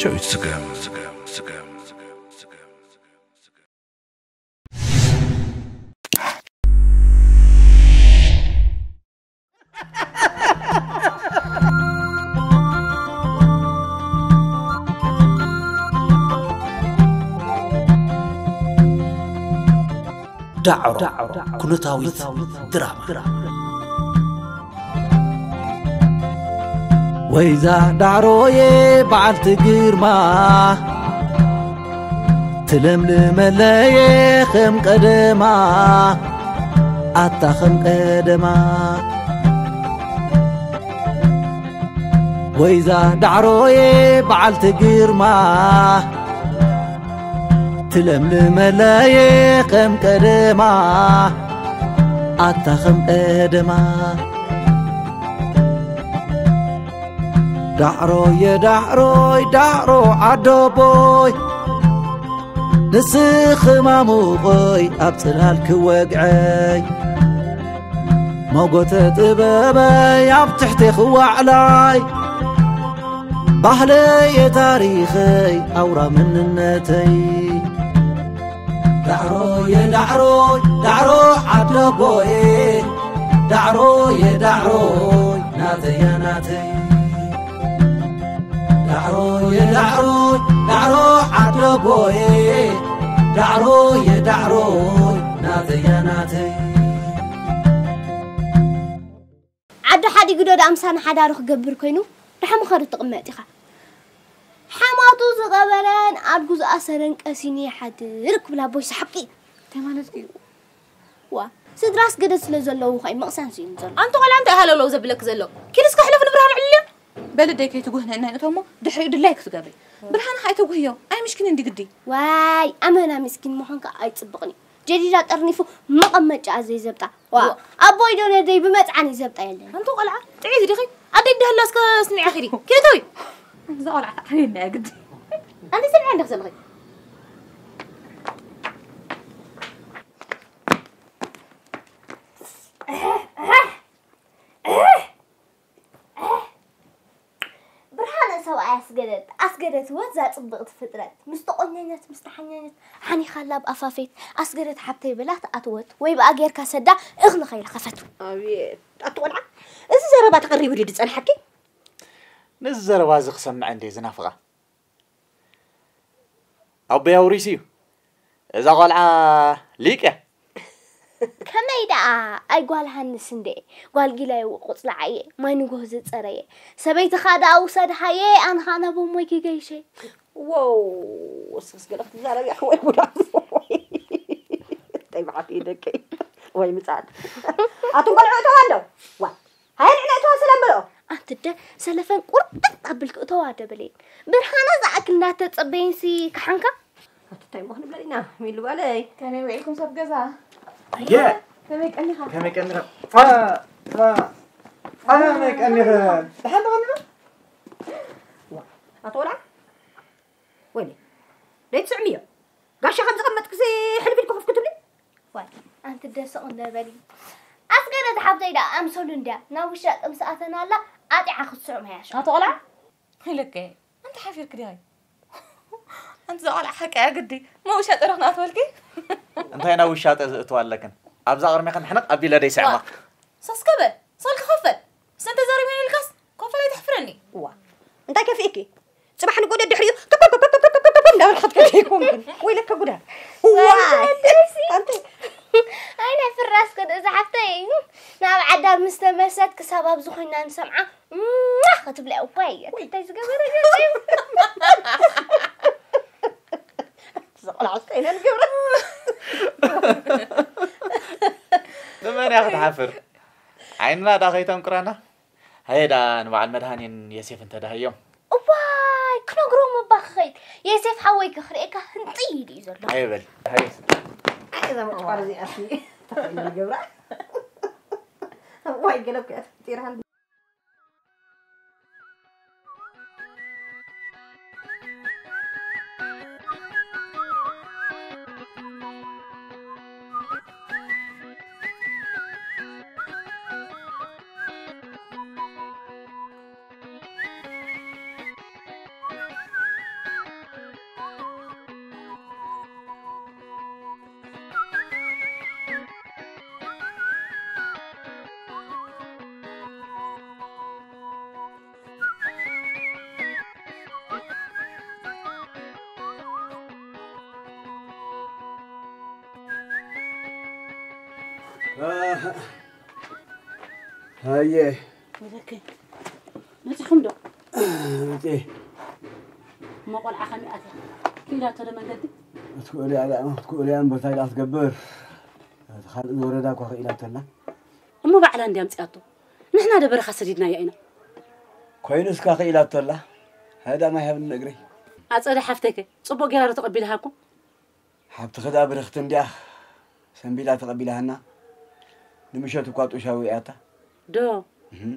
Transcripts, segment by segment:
ስገም፣ ስገም፣ ስገም፣ ስገም፣ ስገም። ዳዕሮ ኩነታዊት ድራማ። ወይዛ ዳዕሮዬ በዓልቲ ግርማ፣ ትለምልመለየ ከም ቀደማ፣ ኣታ ከም ቀደማ። ወይዛ ዳዕሮዬ በዓልቲ ግርማ፣ ትለምልመለየ ከም ቀደማ፣ ኣታ ከም ቀደማ። ዳዕሮየ ዳዕሮይ ዳዕሮ ዓደቦይ፣ ንስኺ ማሙቐይ ኣብ ጽላል ክወግዐይ፣ መጎተ ጥበበይ ኣብ ትሕቲ ክዋዕላይ፣ ባህለየ ታሪኸይ ኣውራ መንነተይ። ዳዕሮየ ዳዕሮይ ዳዕሮ ዓደቦየ፣ ዳዕሮየ ዳዕሮይ ናተያ ናተይ። ዳዕሮየ ዳዕሮይ ዳዕሮ ዓደቦየ፣ ዳዕሮየ ዳዕሮይ ናተያ ናተይ። ዓዲ ሓዲጉ ዶ ደኣ ምሳና ሓዳሩ ክገብር ኮይኑ? ደሓ ምኸዱ ትቕመጥ ኢኻ። ሓማቱ ዝቐበረን ኣድጉ ዝኣሰረን ቀሲኑ ይሓድር ክብል ኣቦይ ሰሓቂ። እንታይ ማለት እዩ? ዋ፣ ስድራ ኣስገደት ስለ ዘለዉ ኸይ መቕሰን ስኢኑ ዘሎ። ኣንቲ ቆልዓ እንታይ ሃለውለው ዘብለክ ዘሎ? ኪድ እስከ ሕለፍ ንብርሃን ዕልልዮ። በል ደይ ከይትጉህነና እቶ እሞ ድሕሪኡ ድላይ ክትገብሪ። ብርሃን ኸ ኣይተጉህዮ። ኣይ ምሽኪን እንዲ ግዲ። ዋይ፣ ኣመና ምስኪን ምዃንካ ኣይጽብቕን እዩ። ጀዲዳ ጠርኒፉ መቐመጫኣ ዘይዘብጣ። ዋ፣ ዋ። ኣቦይ ዶ ነደይ ብመጽዓኒ ዘብጣ የለን። ኣንቲ ቆልዓ፣ ጥዒት ዲኺ? ኣደይ ደህላ እስከ ስምዒ ኺዲ። ኪድ እተዊ። እዛ ቆልዓ ተዓብየና እያ ግዲ። ኣንቲ ስምዒ እንዲኽ ዘለኺ። ብርሃነ ሰብኣይ ኣስገደት፣ ኣስገደት ወዛ ጽብቕቲ ፍጥረት። ምስ ተቆነነት፣ ምስ ተሓኘነት፣ ሓኒኻላ ኣብ ኣፋፌት። ኣስገደት ሓብተይ በላ ተኣትወት፣ ወይ ብኣ ጌርካ ሰዳ እኽሊ ከይረኸፈት። ኣቤት፣ ኣቲ ቆልዓ፣ እዚ ዘረባ ተቐሪቡ ድዩ ዝጸንሓኪ? ነዚ ዘረባ እዚ ክሰምዐ እንድየ ዝናፍቓ። ኣቦይ ኣውሪሱ እዩ። እዛ ቆልዓ ሊቅ እያ። ከመይ ደኣ ኣይ ጓል ሃንስ እንዴ፣ ጓል ጊላዩ ቁጽላዓየ፣ ማይ ንጎህ ዝጸረየ። ሰበይትኻ ደኣ ውሰድ ሃየ፣ ኣንኻ ናብ እሞይ ክገይሸ። ዎው፣ እስክስ ገለ ክትዛረብ እያ ወይ ጉዳት። ወይ እንታይ መዓት እዩ ደቀይ። ወይ ምጻት። ኣቱም ቆልዑ እተዋ ኣለዉ። ዋ፣ ሃየ ንዕና እተዋ ሰላም በልኦ። ኣንቲ ደ ሰለፈን ቁርጥጥ ኣብል ክእተዋ ደበለይን። ብርሃና ዝኣክል እናተጸበይንሲ ከሓንካ። ኣቲ እንታይ እሞ ክንብለል ኢና፣ ሚሉ ጓለይ። ከመይ ውዒልኩም ሰብ ገዛ? ኣየ! ከመይ ቀኒኻ? ከመይ ቀኒኻ? ፋ፣ ፋ፣ ፋ፣ ከመይ ቀኒኻ? ደሓን ዶ ቀኒኻ? ዋ፣ ኣቶ ቆልዓ? ወይኔ፣ ደይትስዕምዮ። ጋሻ ከም ዝቐመጥክሲ ሕልፍ ኢልኪ ኮፍ ክትብሊ? ዋይ፣ ኣንቲ ደስቕ እንደ በሊ። ኣስገደት ሓብተይ ደኣ ኣምሰሉ እንድያ። ናብ ውሻጠ ምስ ኣተናላ ኣጢዓ ክትስዕሞ እያ ሸ። ኣቶ ቆልዓ? ኢለከ፣ ኣንቲ ሓፊርኪ ዲኺ? ኣንቲ እዛ ቆልዓ ሓቂ እያ ግዲ። መውሻጠ ዶ ክነኣትወልኪ? እንታይ ናብ ውሻጠ ዝእትዋ ኣለክን? ኣብዛ ቅድሜኽን ሕንቕ ኣቢለ ደይስዕማ። ዋ፣ ሰስከበ፣ ሰልኪ ከፈል። ሰንተ ዘሪበን ኢልካስ ኮፈል ኣይተሕፍረኒ። ዋ፣ እንታይ ከፊእኪ? ጽባሕ ንጎደ ድሕሪኡ ከከከከከከከከከ እንዳበልካ ትከደይኩም ግን። ወይለከ ጉዳ። ዋይ። ኣንቲ። ኣይ ናይ ፍራስ ከደ ዝሓፍተይ። ናብ ዓዳ ምስ ተመልሰት ክሳብ ኣብዚ ኮይና ንሰምዓ። እማ ክትብላ እኮ እየ። እንታይ ዝገበረ ገለ እዩ? ዝቆልዓ እስከ ኢና ንገብረ። ንመን እያ ክትሓፍር? ዓይንና ዳ ከይተንቁራና? ሃየ ደኣ ንበዓል መድሃኔን የሴፍን ተዳህዮም። እዋይ፣ ክነግሮም እባ ክኸይድ። የሴፍ ሓወይ ክኽርእየካ ህንጥይ ኢሉ እዩ ዘሎ። ሃየ በል፣ ሃየ። ኣይ፣ እዛ መጭቋር እዚኣ ሲ ተኸይሉ ይገብራ። እዋይ፣ ገለ እኮ እያ ተፈጢራ። ሃየ። ወደከ መጺኹም ዶ? እቴ። እሞ ቆልዓ ከመይ ኣትያ? ክኢላቶ ዶ መንገዲ? ክትክእሉ እያ ደኣ፣ ክትክእሉ እያ እምበር እንታይ ደኣ ክትገብር? እቲ ካልእ ዝወረዳ እኳ ክኢላቶ ኣላ። እሞ ባዕላ እንድያ ኣምጺኣቶ። ንሕና ዶ በረኻ ሰዲድናያ ኢና? ኮይኑ እስካ ክኢላቶ ኣላ። ሃዳ ማይ ሃብኒ እግረይ። ኣጸደ ሓፍተይከ ጽቡቕ ጌራ ዶ ተቐቢልሃኩም? ሓብትኺ ደኣ ብርኽቲ እንድያ ሰንቢዳ ተቐቢላሃና። ንምሸት እኳ ጡሻ ውዒያታ። ዶ? እህም።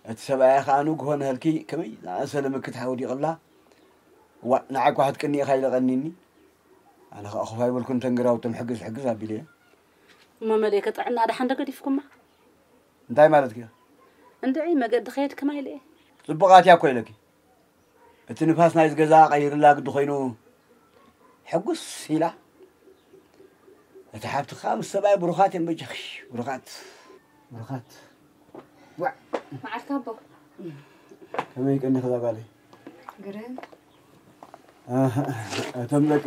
እቲ ሰብኣያ ኸኣ ንግሆ ንሀልኪ ከመይ ዝኣመሰለ ምክት ሓወዲቑላ። ዋእ፣ ንዓይ እኳ ክትቅኒ ኢኻ ኢለቐኒኒ። ኣነ ኸኣ ኮፍ ኣይበልኩን፣ ተን ግራውቶም ሕግዝ ሕግዝ ኣቢለዮ። እሞ መለከ ጥዕና ደሓን ዶ ገዲፍኩማ? እንታይ ማለትኪ? እንድዒ መገዲ ከየድክማ ኢለ እየ። ጽቡቕ ኣትያ እኮ ኢለኪ። እቲ ንፋስ ናይዚ ገዛ ቀይርላ ግዲ ኮይኑ ሕጉስ ኢላ። እቲ ሓብቲ ከኣ ምስ ሰብኣይ ብሩኻት እዮም በጃኺ። ብሩኻት። ብሩኻት። ዋዕ። መዓልካ ኣቦ። ከመይ ቀኒኺ እዛ ጓለይ? ግርም። ኣህ፣ እቶም ደቂ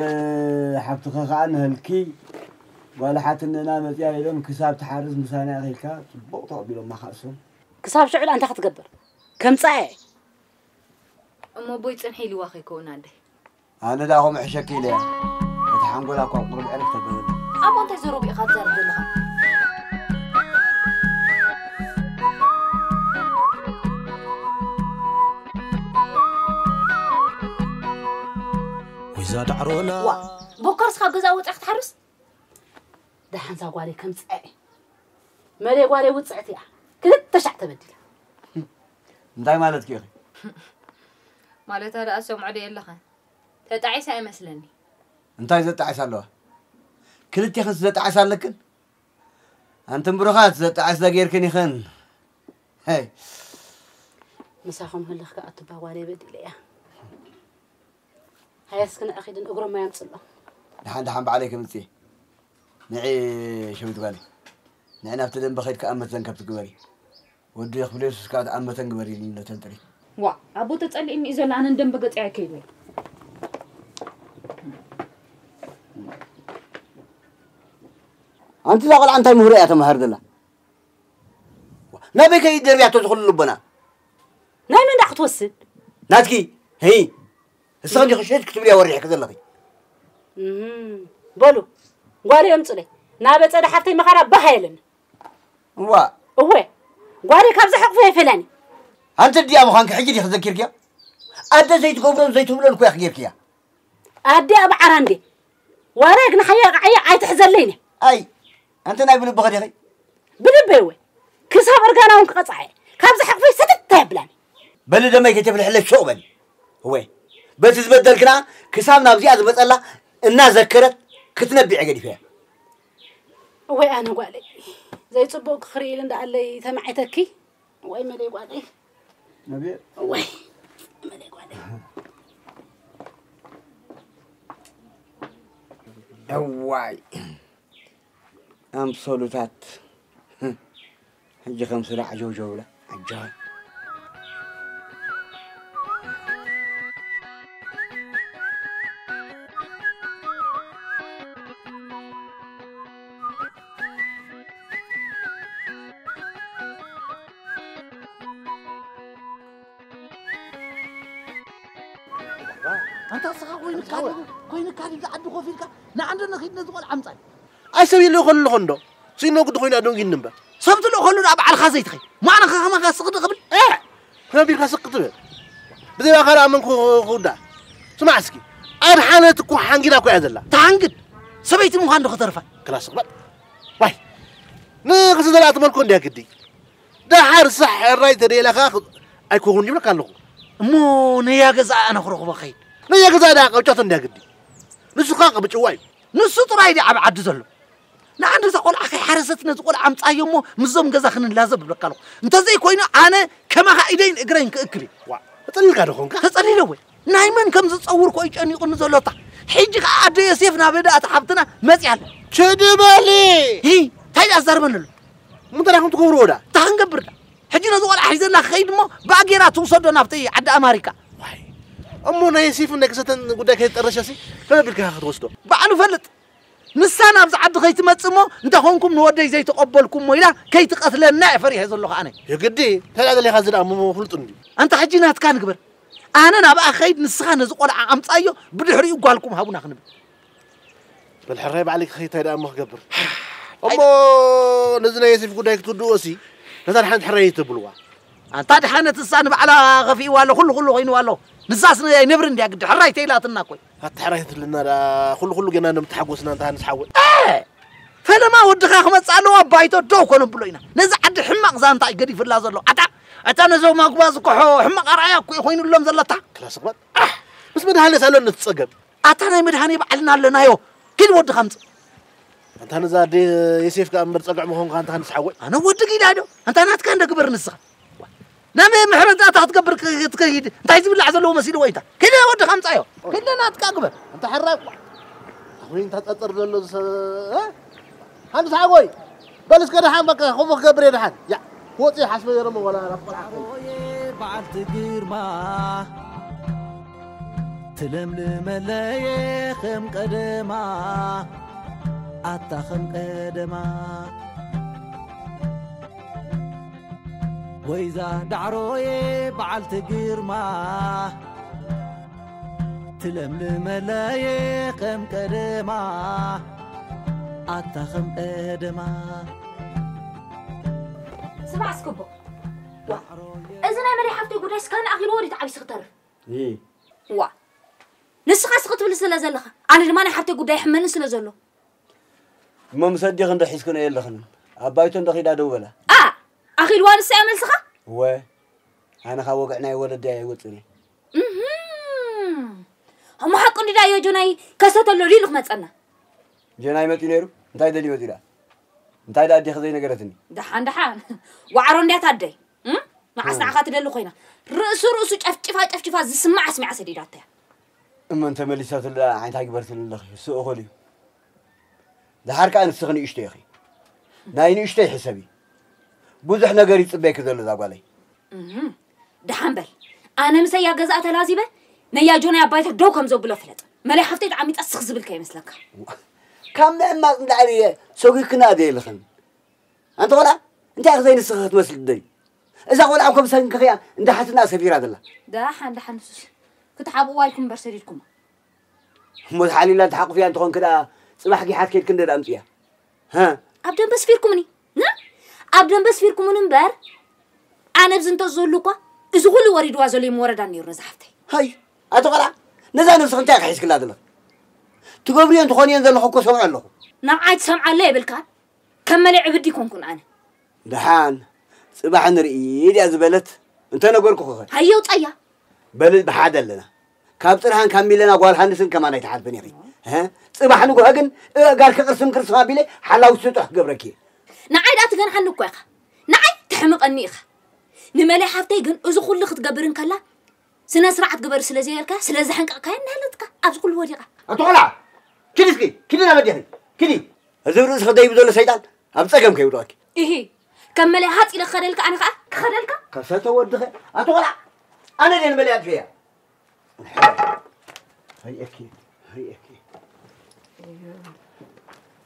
ሓብትኺ ከኣ ንሀልኪ ጓል ሓትነና መጽያ ኢሎም ክሳብ ትሓርስ ምሳና ኢኺ ኢልካ ጽቡቕ ተቐቢሎማ ከኣ እሶም። ክሳብ ሽዑ እንታይ ክትገብር? ከምጽኣ እየ። እሞ ኣቦይ ጽንሒ ኢልዋ ከይከውን ኣደይ። ኣነ ደኣ ከምኡ ሕሸኪ ኢለ እየ። እቲ ሓንጎላ እኳ ቁሩብ ዕርፍ ተብለኒ። ኣሞ እንታይ ዘረቡ ኢኻ ትዛረብ ዘለኻ? ወይዛ ዳዕሮና። ዋ፣ ቦከርስ ካብ ገዛ ወፂኣ ክትሓርስ? ደሓን እዛ ጓለይ ከምፅኣ እየ። መለይ ጓለይ ውፅዕቲ እያ። ክልተ ሻዕ ተበዲላ። እንታይ ማለትኪ ኢኺ? ማለታ ደኣ ሰምዖ ዶ የለኸ? ተጣዒሳ እመስለኒ። እንታይ ዘጣዕስ ኣለዋ? ክልቴኽንስ ዘጣዕስ ኣለክን? ኣንትን ብሩኻት ዘጣዕስ ዶ ጌርክን ኢኽን? ሄይ። ምሳኹም ህልኽ ከኣ እትባ ጓለይ በዲለ እያ። ሃያ እስኪ ንዒ ኺድን እግሮም ማይ ኣምጽሎም። ደሓን ደሓን ባዕለይ ከምጽእ። ንዒ ሸዊት ጓለይ። ንዒ ናብቲ ደንበ ኸይድካ ኣብ መተን ከብቲ ግበሪ። ወዲ የኽፍለ የሱስ ከኣ ኣብ መተን ግበሪ ኢሉኒ ነተን ጥሪት። ዋ፣ ኣቦ ተጸሊእኒ እዩ ዘሎ፣ ኣነ ንደንበ ገጸይ ኣይከይድን። ኣንቲ እዛ ቆልዓ እንታይ ምህሮ እያ ተመሃር ዘላ? ናበይ ከይድ ደርብያቶ ዝኽሉ ልቦና? ናይ መን ደኣ ክትወስድ? ናትኪ፣ ሄይ፣ ንስኺ እንዲኺ ሸይት ክትብልያ ወሪሕኪ ዘለኺ። እም፣ በሉ፣ ጓለይ ኣምጹለይ። ናብ ኣጸደ ሓፍተይ መኻራ ባህ ኣይለኒ። እዋ። እወ፣ ጓለይ ካብዛ ሕቕፎ የፈላኒ። ኣንቲ ድያ ምዃንኪ ሕጂ ዲኺ ዘኪርክያ? ኣደ ዘይትገብሮን ዘይትብሎን እኮ ኢኺ ጌርክያ። ኣደ ኣብ ዓራ እንዴ? ዋላ ግና ሓያ ቃዓያ ኣይትሕዘለይኒ። ኣይ፣ ኣንቲ ናይ ብልብኺ ዲኺ? ብልበይ እወ። ክሳብ እርጋና እውን ክቐጽዓ እየ። ካብዛ ሕቕፈይ ሰተት ኣይብላን። በሊ ደመይ ከይተፍልሕለይ ሱቕ በሊ። እወ። በቲ ዝበደልክና ክሳብ ናብዚኣ ዝመጸላ እናዘከረት ክትነብዕ እየ ገዲፈያ። እወይ ኣነ ጓለይ። ዘይጽቡቕ ክኽርኢ ኢሉ እንዳኣለይ ተማዒተኪ። ወይ መለይ ጓለይ። ነብየ። ወይ መለይ ጓለይ። እዋይ። ኣምሰሉታት። ሕጂ ከም ስለ ዓጀውጀው ብላ። ዓጃ። ኣንታ ንስኻ ኮይንካ ድዩ፣ ኮይንካ ድዩ ዝዓዲ ኮፍ ኢልካ ንዓንዶ ነኺድ ነዚ ቆልዓ ኣምጻይ። ኣይ ሰብ ኢሉ ይኾን ኣለኹ እንዶ? ስኢኖ ግዲ ኮይኑ ኣደንጊኒ እምበር። ሰብ ትልእኸሉ ደኣ ባዕልኻ ዘይትኸይድ። ማዕረ ከማኻ ስቕ ዶ ክብል? እ! ከቢርካ ስቕ ትብል። ብዘይ ባኻ ደኣ መን ክው-፣ ክውዳእ? ስማዕ እስኪ፣ ኣድሓነት እኮ ሓንጊዳ እኮ እያ ዘላ። ተሓንግድ። ሰበይቲ ምዃን ዶ ከተርፋ? ክላ ስቕ በል። ዋይ። ንክሲ ዘላ ትመልኮ እንድያ ግዲ። ደሓር ሳሕ ሕራይ ተደይላ ከኣ ክ-፣ ኣይኮኹን ይብለካ ኣለኹ። እሞ ነያ ገዛ ኣነ ክረኽቦ ኸይድ። ነያ ገዛ ደኣ ቀብጫቶ እንድያ ግዲ። ንሱ ከኣ ቀብጭዋ እዩ። ንሱ ጥራይ ድዩ ኣብ ዓዲ ዘሎ? ንዓንዲ እዛ ቆልዓ ከይሓረሰት ነዚ ቆልዓ ኣምጻዮ እሞ ምስዞም ገዛ ክንላዘብ እብለካ ኣለኹ። እንተዘይኮይኑ ኣነ ከማኻ ኢደይን እግረይን ክእክብ እየ። ዋ፣ ተጸሊልካ ዶ ኾንካ? ተጸሊለ ወይ? ናይ መን ከም ዝጸውር ኮ እዩ ጨኒቑኒ ዘሎ እታ። ሕጂ ከኣ ኣደ ዮሴፍ ናብ እዳ እታ ሓብትና መጺኣ ኣላ። ችዲ በሊ! ሂ፣ እንታይ ደኣ ዝዛረበኒ ኣሎ? እሞ እንታይ ዲኹም ትገብርዎ ደኣ? እንታይ ክንገብር ደኣ? ሕጂ ነዚ ቆልዓ ሒዘላ ክኸይድ እሞ ብኣጌራ ትውሰዶ ናብቲ ዓዲ ኣማሪካ። ዋይ፣ እሞ ናይ ዮሴፍን ናይ ክሰተን ጉዳይ ከይተጠረሸሲ ከመይ ኣቢልካ ኢኻ ክትወስዶ? ባዕሉ ፈልጥ። ንሳ ናብዚ ዓዲ ከይትመጽእ እሞ፣ እንተ ኾንኩም ንወደይ ዘይተቐበልኩሞ ኢላ ከይትቐትለና እየ ፈሪሐ ዘለኹ ኣነ። የግዲ፣ እንታይ ደኣ ደሊኻ እዚ ደኣ እሞ ፍሉጥ እንድዩ። ኣንታ ሕጂ ናትካ ንግበር። ኣነ ናብኣ ክኸይድ፣ ንስኻ ነዚ ቆልዓ ኣምጻዮ፣ ብድሕሪኡ ጓልኩም ሃቡና ክንብል። በል ሕራይ ባዕለይ ክኸይድ እንታይ ደኣ እሞ ክገብር። እሞ ነዚ ናይ ዮሴፍ ጉዳይ ክትውድእዎ ሲ፣ ነታ ድሓነት ሕራይ ኣይተብልዋ። ኣንታ ድሓነት እሳ ንባዕላ ከፊእዋ ኣሎ፣ ኩሉ ኩሉ ኮይንዋ ኣሎ። ንሳስ ናይ ነብሪ እንድያ ግዲ፣ ሕራይ ተይላትና እኮ። ኣታ ሕራይ ትብልና ደኣ፣ ኩሉ ኩሉ ጌና እንደምትሓጎስና እንታ ሃንስ ሓወይ። እ! ፈለማ ወድኻ ክመጽእ ኣለዎ፣ ኣባይቶ ደው ከነብሎ ኢና። ነዚ ዓዲ ሕማቕ ዛንታ እዩ ገዲፍላ ዘሎ። ኣታ፣ ኣታ ነዞም ኣጉባ ዝከሖ ሕማቕ ኣርኣያ እኮ እዩ ኮይኑሎም ዘለታ። ክላስ እኳ። ኣሕ! ምስ መድሃኔስ ኣሎ ነቲ ጸገም። ኣታ ናይ መድሃኔ ባዕልና ኣለናዮ። ኪድ ወድኻ ኣምጽእ። ኣንታ ነዛ ኣደ ዮሴፍ ከኣ እምበር ጸግዒ ምኾንካ ኣንታ ሃንስ ሓወይ። ኣነ ወዲ ጊዳ ዶ? ኣንታ ናትካ እንደ ግበር ንስኻ። ናብ ምሕረት ዳታ ክትገብር ክ-፣ ክትከይድ እንታይ ዝብላዕ ዘለዎ መሲልዎ ኢንታ? ኪድ ወድኻ ኣምጻዮ። ኪድ ናትካ ግበር። ኣንታ ሕራይ እኳ። ኣኹይ እንታ ጸጸር ዘሎ ዝሰ-፣ እ? ሃንስ ሓወይ። በል እስከ ደሓን በቃ ከምኡ ክገብር እየ ደሓን። ያ፣ ክወጽእ ይሓስበ ነይረ እሞ ዋላ ናብ ቆልዓ ክኸይድ። ሮዬ በዓልቲ ግርማ፣ ትለምልመለየ ከም ቀደማ፣ ኣታ ከም ቀደማ። ወይዛ ዳዕሮዬ በዓልቲ ግርማ፣ ትለምልመለየ ከም ቀደማ፣ ኣታ ከም ቀደማ። ስማዕ እስክቦ፣ ዋ፣ እዚ ናይ መለይ ሓፍተይ ጉዳይ እስካን ኣኺልዎ ድዩ ተዓቢሱ ክተርፍ? እ። ዋ፣ ንስኻስ ክትብል ስለ ዘለኻ፣ ኣነ ድማ ናይ ሓፍተይ ጉዳይ ይሕመኒ ስለ ዘሎ። እሞ ምስ ኣዴኺ እንዶ ሒዝክንኦ የለኽን? ኣብ ባይቶ እንዶ ኺዳ ደው በላ። ኣ፣ ኣኺልዋ ንሳ እያ መልስኻ? እወ፣ ኣነ ካብ ወግዒ ናይ ወለዲ ኣይወጽእን እየ። እህም። እሞ ሓቁ እንዲ ዳዮ ጆናይ ከሰተ ኣሎ ኢሉ ክመጸና። ጆናይ መጺኡ ነይሩ? እንታይ ደልዩ መጺኡ ደኣ? እንታይ ደኣ ኣዴኺ ዘይነገረትኒ? ደሓን፣ ደሓን። ዋዕሮ እንድያ ታደይ። እም? መዓስ እም። ንዓኻ ትደሊ ኮይና። ርእሱ፣ ርእሱ ጨፍጭፋ፣ ጨፍጭፋ ዝስማዕ ኣስሚዓ ሰዲዳቶ እያ። እሞ እንተ መሊሳትሉ ደኣ እንታይ ግበርትሉ ኣለኺ? እሱ እኹል እዩ። ደሓር ከኣ ንስኺ ንእሽቶ ኢኺ። ናይ ንእሽቶይ ሕሰቢ። ብዙሕ ነገር ይጽበየኪ ዘሎ እዛ ጓለይ። እም። ደሓን በል። ኣነ ምሰያ ገዛእ ተላዚበ፣ ነያ ጆናይ ኣባይታ ደው ከም ዘብሎ ፍለጥ። መለይ ሓፍተይ ተዓሚጻ ስኽ ዝብል ከይመስለካ። ካብ ምዕማጽ ንላዕሊ እየ ሰጒግክና ደየልኽን። ኣንቲ ቆልዓ፣ እንታይ ኢኺ ዘይንስኺ ክትመስሊ ትደልዪ? እዛ ቆልዓ እኮ ብሰንክኺ እያ እንዳ ሓትና ሰፊራ ዘላ። ደሓን፣ ደሓን፣ ንሱስ ክትሓብእዋ ኢልኩም እምበር ሰዲድኩማ። እሞ ተሓሊላ ተሓቁፍያ እንተኾንኪ ደኣ፣ ጽባሕ ጊሓት ኬድኪ እንደ ደኣ ኣምጽያ። ሃ? ኣብ ደንበ ስፊርኩምኒ። ና? ኣብ ደንበ ስፊርኩምኒ እምበር፣ ኣነ ኣብዚ እንተ ዝህሉ እኳ፣ እዚ ኩሉ ወሪድዋ ዘሎ ይምወረዳን ነይሩ ነዛ ሓፍተይ። ሃይ፣ ኣቲ ቆልዓ፣ ነዛ ነብስኺ እንታይ ኢኺ ሒዝክላ ዘለኺ? ትገብርዮን ትኾንዮን ዘለኹ እኮ ሰምዖ ኣለኹ። ንዓይ ትሰምዓለ የብልካን። ከም መለይ ዕብድ ይኮንኩን ኣነ። ደሓን፣ ጽባሕ ንርኢ ድያ ዝበለት፣ እንተ ነገርኩኺኸ? ሃየ ውጻያ። በሊ ብሓደ ኣለና። ካብ ጽርሃን ካብ ሚለና ጓል ሃንስን ከማን ኣይትሓልፍን ኢኺ። እህ? ጽባሕ ንግሆ ግን፣ እ፣ ጋር ክቕርስም ቅርስም ኣቢለ ሓላዊ ስጡሕ ክገብረኪ እየ። ንዓይ ደኣ ትገንሓኒ እኮ ኢኻ። ንዓይ ትሕምቐኒ ኢኻ። ንመለይ ሓፍተይ ግን እዚ ኩሉ ክትገብር እንከላ፣ ስነ ስርዓት ግበሪ ስለ ዘየልካ፣ ስለ ዘሕንቀቕካያ እናሃለትካ ኣብዚ ኩሉ ወዲቓ። ኣቶ ቆልዓ፣ ኪዲ እስኪ፣ ኪዲ ናብ ኣዴኺ፣ ኪዲ። እዚ ርእሲ ክደይብ ዘሎ ሰይጣን ኣብ ጸገም ከይውድቐኪ። ኢሂ፣ ከም መለይ ሃጽ ኢለ ክኸደልካ፣ ኣነ ኸኣ ክኸደልካ? ከሰተ ወድኸ፣ ኣቶ ቆልዓ፣ ኣነ ድየ ንመለይ ኣጥፍኤያ? ርእየኪ፣ ርእየኪ።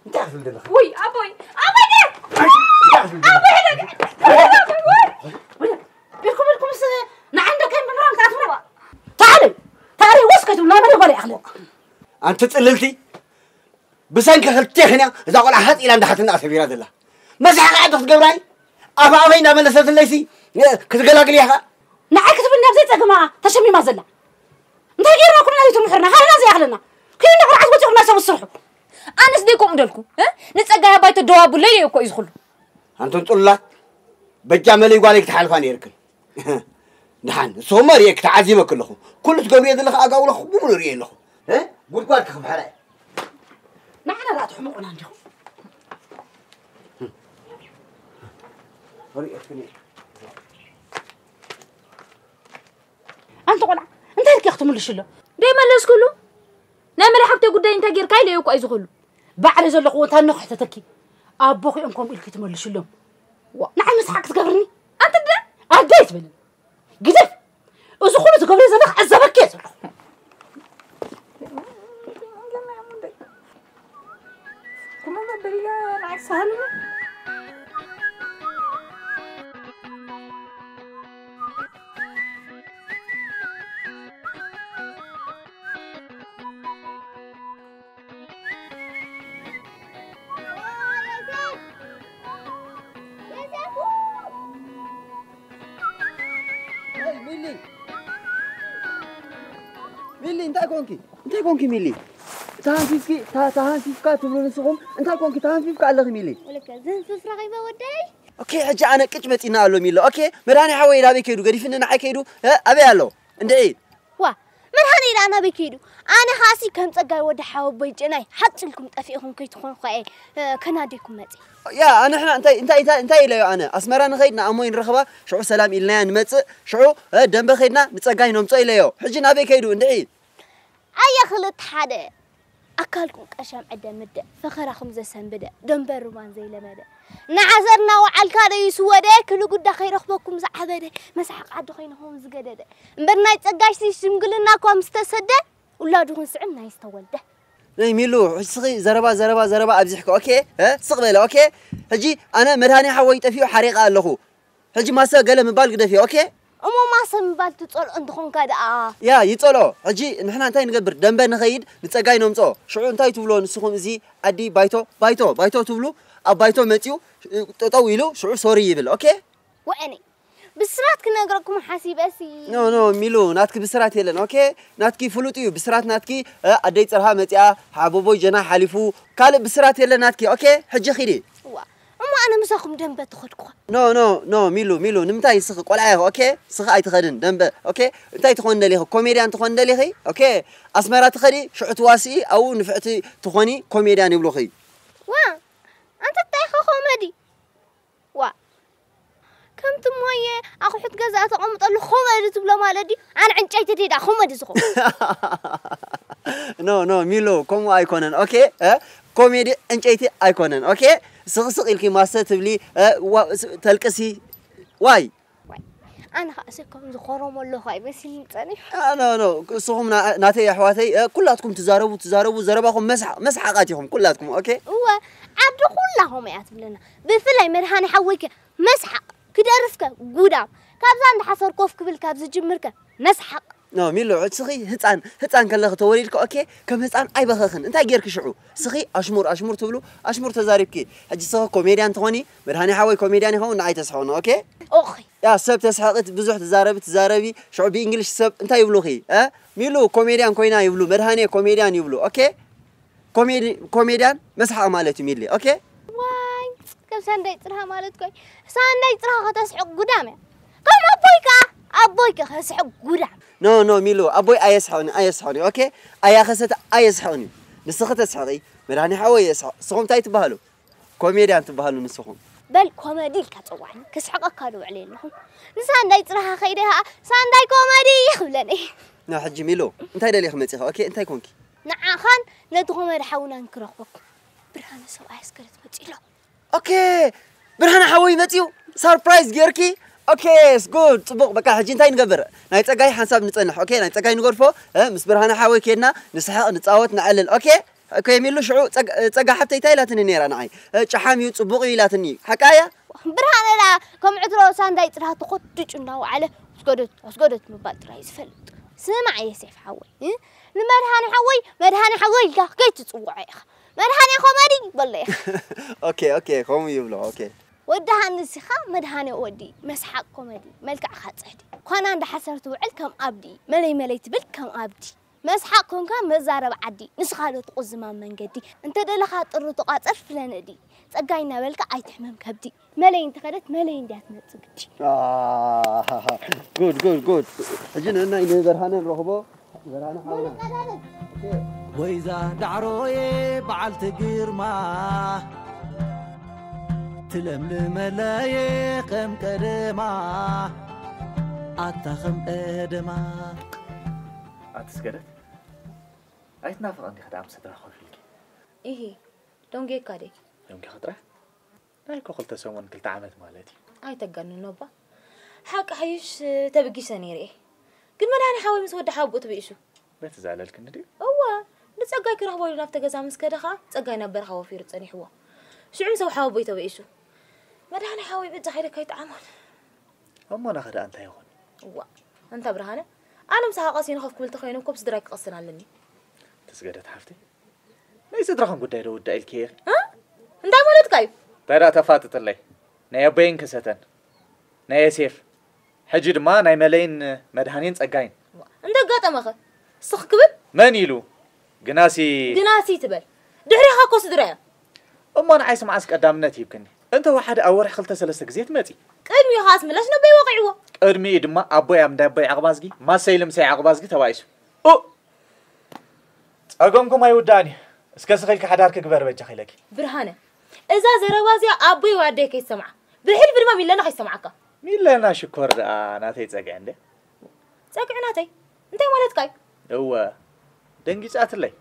እንታይ ክትብል ዘለኻ? ውይ፣ ኣቦይ፣ ኣቦይ፣ እንታይ ክትብል ዘለኻ? ኣቦይ፣ ደግ-፣ ኣቦይ፣ ደግ-፣ ውይ፣ ውይ፣ ኢልኩም፣ ኢልኩምስ ንዓይ እንደገና ብብርሃን ክትኣትውና? ታዕሪ፣ ታዕሪ፣ ወስ ከይትብሉ፣ ናይ መን ጓል ይኣኽለኒ? ኣንቲ ጽልልቲ፣ ብሰንኪ ክልቴኽን እያ እዛ ቆልዓ ሃጥ ኢላ እንዳ ሓትና ኣሰፊራ ዘላ። መሳሕቂ ዓዲ ክትገብራይ፣ ኣፍ ኣፈይ እንዳመለሰትለይሲ፣ ክትገላግል እያ ኸኣ። ንዓይ ክትብልኒ ኣብ ዘይጸገማ ተሸሚማ ዘላ። እንታይ ጌርና ኩልና ዘይትምሕርና፣ ሃልና ዘይኣኽለና። ኪዱ እንዳ ቆልዓ ዝወጽኡ ናብ ሰብ ዝስርሑ። ኣነስ ደይ ከምኡ ደልኩ፣ እ? ንጸጋይ ኣባይ ተደዋቡለይ እኮ እዩ ዝኹሉ። ኣንቱም ጽሉላት፣ በጃ መለይ ጓለይ ክትሓልፋ ነይርክን። ደሓን፣ ንስኹም ርእየኪ ተዓዚበኪ ኣለኹ። ኩሉ ትገብርዮ ዘለኺ ኣጋውሎ ብምሉእ ርእየ ኣለኹ። እ? ጉድጓድ ክኽብሓራ እየ። ንዓና ደኣ ትሕምቑና እንዲኹም። ርእየክን እየ። ኣንቲ ቆልዓ፣ እንታይ ኢልኪ ክትምልሽሎ? ደይመለስኩሉ። ናይ መለሓብተይ ጉዳይ እንታይ ጌርካ ኢለዮ እኮ እዩ ዝኹሉ። ባዕለ ዘለኹዎ እንታይ እኖ ክሕተተኪ? ኣቦኺኦም ከምኡ ኢልኪ ትመልሽሎም። ዋ፣ ንዓይ መስሓቅ ክትገብርኒ? ኣንቲ እንደ ኣደ ኣይትበልኒ። ግደፍ። እዚ ኩሉ ትገብርዮ ዘለኺ ዕዘበኪ እየ ዘለኹ። ሳሉ ሚሊ፣ ሚሊ፣ እንታይ ኮንኪ? እንታይ ኮንኪ ሚሊ? ተሃንፊፍኪ፣ ተሃንፊፍካ ትብሉ ንስኹም? እንታይ ኮንኪ? ተሃንፊፍካ ኣለኺ ሚሊ። ወለከ ዝህንፍፍ ረኺበ ወደይ። ኦኬ፣ ሕጂ ኣነ ቅጭ መጺና ኣሎ ሚሊ። ኦኬ፣ መድሃኒ ሓወይ ናበይ ከይዱ? ገዲፍኒ ንዓይ ከይዱ? ኣበይ ኣሎ? እንድዒ። ዋ፣ መድሃኒ ኢላ ናበይ ከይዱ? ኣነ ኸኣሲ ከም ጸጋይ ወዲ ሓወቦይ ጨናይ ሓጽልኩም ጠፊእኹም ከይትኾኑ ኸኣ ከናዴኩም መጺ። ያ ኣንሕና እንታይ እንታይ እንታይ እንታይ ኢለዮ ኣነ ኣስመራ ንኸይድ ንኣሞይ ንረኽባ ሽዑ ሰላም ኢልናያ ንመጽእ ሽዑ ደንበ ከይድና ንጸጋይ ነምጾ ኢለዮ ሕጂ ናበይ ከይዱ እንድዒ ኣየ ክልተ ሓደ ኣካልኩም ቀሻም ዕደ ምደ ፈኸራኹም ዘሰንብደ ደንበ ሩማን ዘይለመደ ንዓዘር እናወዓልካ ዶ ይስወደ ክሉ ጉዳ ከይረኽበኩም ዝዓበደ መስሓቕ ዓዲ ኮይንኹም ዝገደደ እምበር ናይ ጸጋሽ ሽምግልና እኳ ምስ ተሰደ ውላዱ ክንስዕም ናይ ዝተወልደ ናይ ሚሉ እስኺ ዘረባ ዘረባ ዘረባ ኣብዚሕካ ኦኬ ስቕ በለ ኦኬ ሕጂ ኣነ መድሃኒ ሓወይ ጠፊኡ ሓሪቐ ኣለኹ ሕጂ ማሰ ገለ ምባል ግደፍዮ ኦኬ። እሞ ማሰ ምባል ትጸልኦ እንተኾንካ ደኣ። ያ ይጸልኦ። ሕጂ ንሕና እንታይ ንገብር ደንበ ንኸይድ ንጸጋይ ነምጽኦ። ሽዑ እንታይ ትብልዎ ንስኹም እዚ ዓዲ ባይቶ ባይቶ ባይቶ ትብሉ ኣብ ባይቶ መጺኡ ጠጠው ኢሉ ሽዑ ሶሪ ይብል ኦኬ። ወዐኒ ብስራት ክነግረኩም ሓሲበሲ። ኖ ኖ ሚሉ ናትኪ ብስራት የለን ኦኬ። ናትኪ ፍሉጥ እዩ ብስራት ናትኪ ኣደይ ጽርሃ መጺኣ ሓቦቦይ ጀና ሓሊፉ ካልእ ብስራት የለን ናትኪ ኦኬ። ሕጂ ኺዲ። እዋ እሞ ኣነ ምሳኹም ደንበ ተኸድኩ። ኖ ኖ ኖ ሚሉ ሚሉ ንምንታይ ንስኺ ቆልዓ ኢኺ ኦኬ ስኺ ኣይትኸድን ደንበ ኦኬ እንታይ ትኾኒ ደሊኺ ኮሜድያን ትኾኒ ደሊኺ ኦኬ ኣስመራ ትኸዲ ሽዑ ትዋስኢ ኣብኡ ንፍዕቲ ትኾኒ ኮሜድያን ይብሉኺ ዋ ኣንተ እንታይ ኢኻ ኮመዲ ዋ ከምቲ ሞየ ኣቑሑት ገዛ ተቐምጠሉ ኮመዲ ትብሎ ማለት ድዩ ኣነ ዕንጨይቲ ድዳ ኮመዲ ዝኾ ኖ ኖ ሚሎ ከምኡ ኣይኮነን ኦኬ ኮሜዲ ዕንጨይቲ ኣይኮነን ኦኬ ስቕስቕ ኢልኪ ማሰ ትብሊ ተልቅሲ ዋይ ኣነ ከዓ ሰኮም ዝኾረሞ ኣለኹ ኣይመስልኒ ፀኒሑ ኖ ኖ እስኹም ናተይ ኣሕዋተይ ኩላትኩም ትዛረቡ ትዛረቡ ዘረባኹም መስሓቃት ኢኹም ኩላትኩም ኦኬ እወ ዓዲ ኩላኹም እያ ትብለና ብፍላይ መድሃኒ ሓወይከ መስሓቅ ክደርፍከ ጉዳም ካብዛ እንዳሓሰር ኮፍ ክብል ካብ ዝጅምርከ መስሓቅ ኖ ሚሎ እስኺ ህፃን ህፃን ከለኺ ተወሊድኪ ኦኬ ከም ህፃን ኣይበኸኽን እንታይ ጌርኪ ሽዑ እስኺ ኣሽሙር ኣሽሙር ትብሉ ኣሽሙር ተዛሪብኪ ሕጂ እስኺ ኮሜድያን ትኾኒ መድሃኒ ሓወይ ኮሜድያን ይኸውን ንዓይ ተስሕቕኒ ኦኬ ኦኺ ያ ሰብ ተስሕቒ ብዙሕ ትዛረቢ ትዛረቢ ሽዑ ብእንግሊሽ ሰብ እንታይ ይብሉኺ ሚሉ ኮሜድያን ኮይና ይብሉ መድሃኒ ኮሜድያን ይብሉ ኦኬ ኮሜድያን መስሓቕ ማለት እዩ ሚሊ ኦኬ ዋይ ከም ሳንዳይ ፅርሃ ማለት ኮይ ሳንዳይ ፅርሃ ከተስሕቕ ጉዳም እያ ከም ኣቦይ ከዓ ኣቦይ ከስሕቕ ጉዳም ኖ ኖ ሚሉ ኣቦይ ኣየስሕቕኒ ኣየስሕቕኒ ኦኬ ኣያኸሰተ ኣየስሕቕኒ ንስኺ ተስሕቒ መድሃኒ ሓወይ የስሕቕ ንስኹም እንታይ ትበሃሉ ኮሜድያን ትበሃሉ ንስኹም በል ኮመዲ ኢልካ ፀዋዕኒ ክስሕቐካ ዶ ውዕለ ኣለኹ ንሳንዳይ ፅርሃ ከይደ ከዓ ሳንዳይ ኮመዲ ይኽብለኒ ና ሕጂ ሚሉ እንታይ ደሊኺ መፂኺ ኦኬ እንታይ ኮንኪ ንዓኻን ነቲ ኾመድ ሓውናን ክረኽበኩም ብርሃነ ሰብኣይ ኣስገደት መፂኡ ኣሎ። ኦኬ ብርሃነ ሓወይ መፂኡ ሳርፕራይዝ ጌርኪ። ኦኬ ጉድ ፅቡቕ በቃ ሕጂ እንታይ ንገብር ናይ ፀጋይ ሓንሳብ ንፀንሕ ኦኬ ናይ ፀጋይ ንገድፎ ምስ ብርሃነ ሓወይ ኬድና ንስሕቕ ንፃወት ንዕልል ኦኬ ኦኬ ሚሉ ሽዑ ፀጋ ሓብተይ እንታይ ኢላትኒ ነይራ ንዓይ ጨሓም እዩ ፅቡቕ እዩ ኢላትኒ ሓቃ እያ። ብርሃነ ዳ ከም ዕትሮ ሳንዳይ ፅራህ ተኾድጩ እናወዓለ ኣስገደት ኣስገደት ምባል ጥራይ ዝፈልጥ ስማዕ የሴፍ ሓወይ ንመድሃኒ ሓወይ መድሃኒ ሓወይ ኢልካ ከይትፅውዖ ኢኻ መድሃኒ ኮመዲ በሎ ኢኻ ኦኬ ኦኬ ከምኡ ይብሎ ኦኬ ወዲ ሃንስ ኢኻ መድሃኒ ወዲ መስሓቅ ኮመዲ መልክዕኻ ፅሕዲ ኳና እንዳሓሰር ትውዕል ከም ኣብዲ መለይ መለይ ትብል ከም ኣብዲ መስሓቕ ኮንካ መዛረቢ ዓዲ ንስኻ ዶ ትቑዝማ መንገዲ እንተ ደለኻ ጥሪ ተቋጸር ፍለነዲ ጸጋይ እናበልካ ኣይትሕመም ከብዲ መለይ እንተኸደት መለይ እንድያ ትመጽእ ግዲ ጉድ ጉድ ጉድ ሕጂ ንእናይ ንበርሃነ ንረኽቦ በርሃነ ሓውና ወይዛ ዳዕሮዬ በዓልቲ ግርማ ትለምልመለየ ከም ቀደማ ኣታ ከም ቀደማ ኣቲ ስገደት ኣይትናፍቐን ዲኺ ደኣ ምስ ስድራ ኮፍ ኢልኪ? ኢሂ ደንጒየካ ድየ? ደንጒኺ ጥራሕ? ናይ እኮ ክልተ ሰሙን ክልተ ዓመት ማለት እዩ። ኣይተጋንኖ እባ ሓቂ ሓይሽ ተበጊሰ ነይረ እየ። ግን መድሃኔ ሓወይ ምስ ወዲ ሓወቦኡ ተበኢሱ። በቲ ዝኣለልክኒ ድዩ? እወ ንጸጋይ ክረኽቦ ኢሉ ናብቲ ገዛ ምስ ከደ ኸኣ ጸጋይ ናብ በረኻ ወፊሩ ጸኒሕዎ። ሽዑ ምስ ሓወቦይ ተበኢሱ። መድሃኒ ሓወይ በጃ ከይደ ከይጠዓሞን። እሞ ናኸ ደኣ እንታይ ይኾን? እዋ፣ ኣንታ ብርሃነ፣ ኣነ ምሳኻ ቀሲነ ከፍ ክብል ተኸይነ እኮ ብስድራይ ክቐስን ኣለኒ። ተስገደት ሓፍተይ፣ ናይ ስድራኹም ጉዳይ ዶ ውዳእ ኢልኪ ኢኺ? እ? እንታይ ማለትካ እዩ? እንታይ ደኣ ተፋጥጥለይ? ናይ ኣቦይን ክሰተን፣ ናይ ዮሴፍ፣ ሕጂ ድማ ናይ መለይን መድሃኔን ጸጋይን። እንተ ኣጋጠመኸ? ስኽ ክብል? መን ኢሉ? ግናሲ ግናሲ ትበል። ድሕሪኻ እኮ ስድራ እዮም። እሞ ንዓይስ መዓስ ቀዳምነት ሂብክኒ? እንተ ወሓደ ኣብ ወርሒ ክልተ ሰለስተ ግዜ ትመጺ። ቅድሚኡ ኸኣስ ምላሽ ነቦይ ወቒዕዎ። ቅድሚኡ ድማ ኣቦይ ኣብ እንዳ ኣቦይ ዓቕባዝጊ፣ ማሰይ ልምሰይ ዓቕባዝጊ ተባኢሱ። ኡ! ጸገምኩም ኣይውዳእን እዩ። እስከ ስኺ ኢልኪ ሓዳርኪ ግበሪ በጃኺ ኢለኪ። ብርሃነ፣ እዛ ዘረባ እዚኣ ኣቦይ ወይ ኣደይ ከይሰምዓ። ብሕልፊ ድማ ሚለና ከይሰምዓካ። ሚለና ሽኮር ደኣ ናተይ ጸግዒ እንደ። ጸግዒ ናተይ? እንታይ ማለትካ እዩ? እወ፣ ደንጊጻትለይ።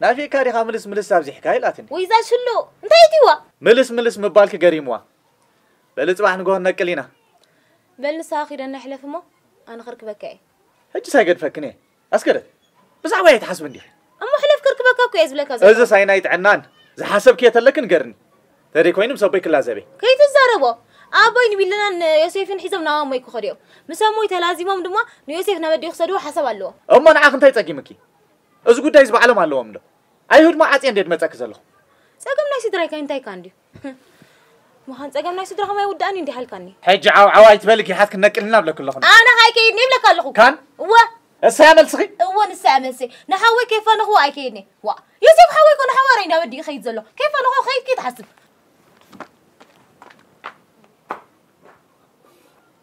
ናፊቕካ ዲኻ ምልስ ምልስ ኣብዚሕካ ኢላትኒ። ወይ እዛ ሽሉ፣ እንታይ ኢልኪዋ? ምልስ ምልስ ምባልኪ ገሪምዋ። በሊ ጽባሕ ንግሆ ነቅል ኢና። በል ንስኻ ኪደና ይሕለፍ እሞ ኣነ ክርክበካ እየ። ሕጂስ ኣይገድፈክን እየ። ኣስገደት፣ ብዛዕባይ ኣይትሓስቢ እንዲኺ። እሞ ሕለፍ ክርክበካ እኮ እየ ዝብለካ ዘለኹ። እዚስ ኣይናይ ጥዕናን፣ ዝሓሰብክዮ ተለኪ ንገርኒ። ተደይ ኮይኑ ምስ ኣቦይ ክላዘብ እየ። ከይትዛረቦ። ኣቦይ ንቢለናን ዮሴፍን ሒዞም ናብ ኣሞይ ክኸዱ እዮም። ምስ ኣሞይ ተላዚሞም ድማ ንዮሴፍ ናብ ኣዲኡ ክሰድዎ ሓሳብ ኣለዎም። እሞ ንዓኺ እንታይ ጸጊምኪ? እዚ ጉዳይ እዚ ባዕሎም ኣለዎም እንዶ። ኣይሁድ መዓጽ እየ እንዴ ድመጸኪ ዘለኹ? ጸገም ናይ ስድራይ ከ እንታይ ካን ድዩ? ምዃን ጸገም ናይ ስድራኹም ኣይውዳእን እንዲህ ኣልካኒ። ሕጂ ዓው ዓው ኣይትበሊ፣ ጊሓት ክነቅልና ብለኪ ኣለኹ። ኣነ ኸኣ ኣይከይድን ይብለካ ኣለኹ። ካን? እወ። እሳ እያ መልስኺ? እወ፣ ንሳ እያ መልሰይ። ንሓወይ ከይፋነኽዎ ኣይከይድን እየ። ዋእ፣ ዮሴፍ ሓወይ እኮ ንሓዋርያ እዩ ናብ ኣዲኡ ይኸይድ ዘሎ። ከይፋነኽዎ ከይድ ከይትሓስብ።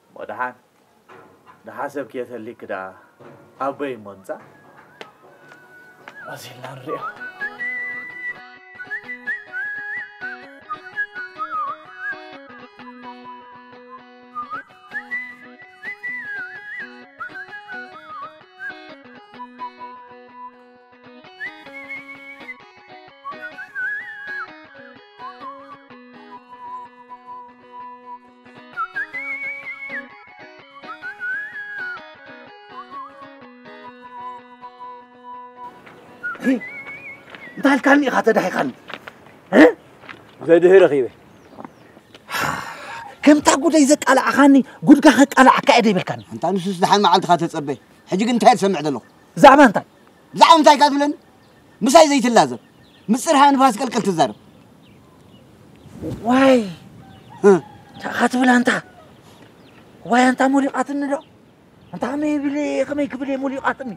እሞ ደሓን፣ ዝሓሰብክዮ ተሊኪ ደኣ ኣቦይ እሞ ምጻእ። መሲልና ንሪኦ። እንታይ ኢልካኒ ኢኻ ተዳሂኻኒ? እ? ዘድህ ረኺበ። ከምታ ጉደይ ዘቃላዕኻኒ፣ ጉድካ ከቃላዕካ እየ ደይበልካኒ። ኣንታ ንሱስ ደሓን መዓልትኻ ተጸበ። ሕጂ ግን እንታይ እየ ዝሰምዕ ዘለኹ? ብዛዕባ እንታይ? ብዛዕባ እንታይ ኢኻ ትብለኒ? ምሳይ ዘይትላዘብ። ምስ ጽርሃ ንፋስ ቀልቀል ትዛረብ። ዋይ! እ። እንታይ ኢኻ ትብል ኣንታ? ዋይ ኣንታ ሞሊቓትኒ ዶ? ኣንታ ከመይ ብለ፣ ከመይ ክብል እየ ሞሊቓትኒ?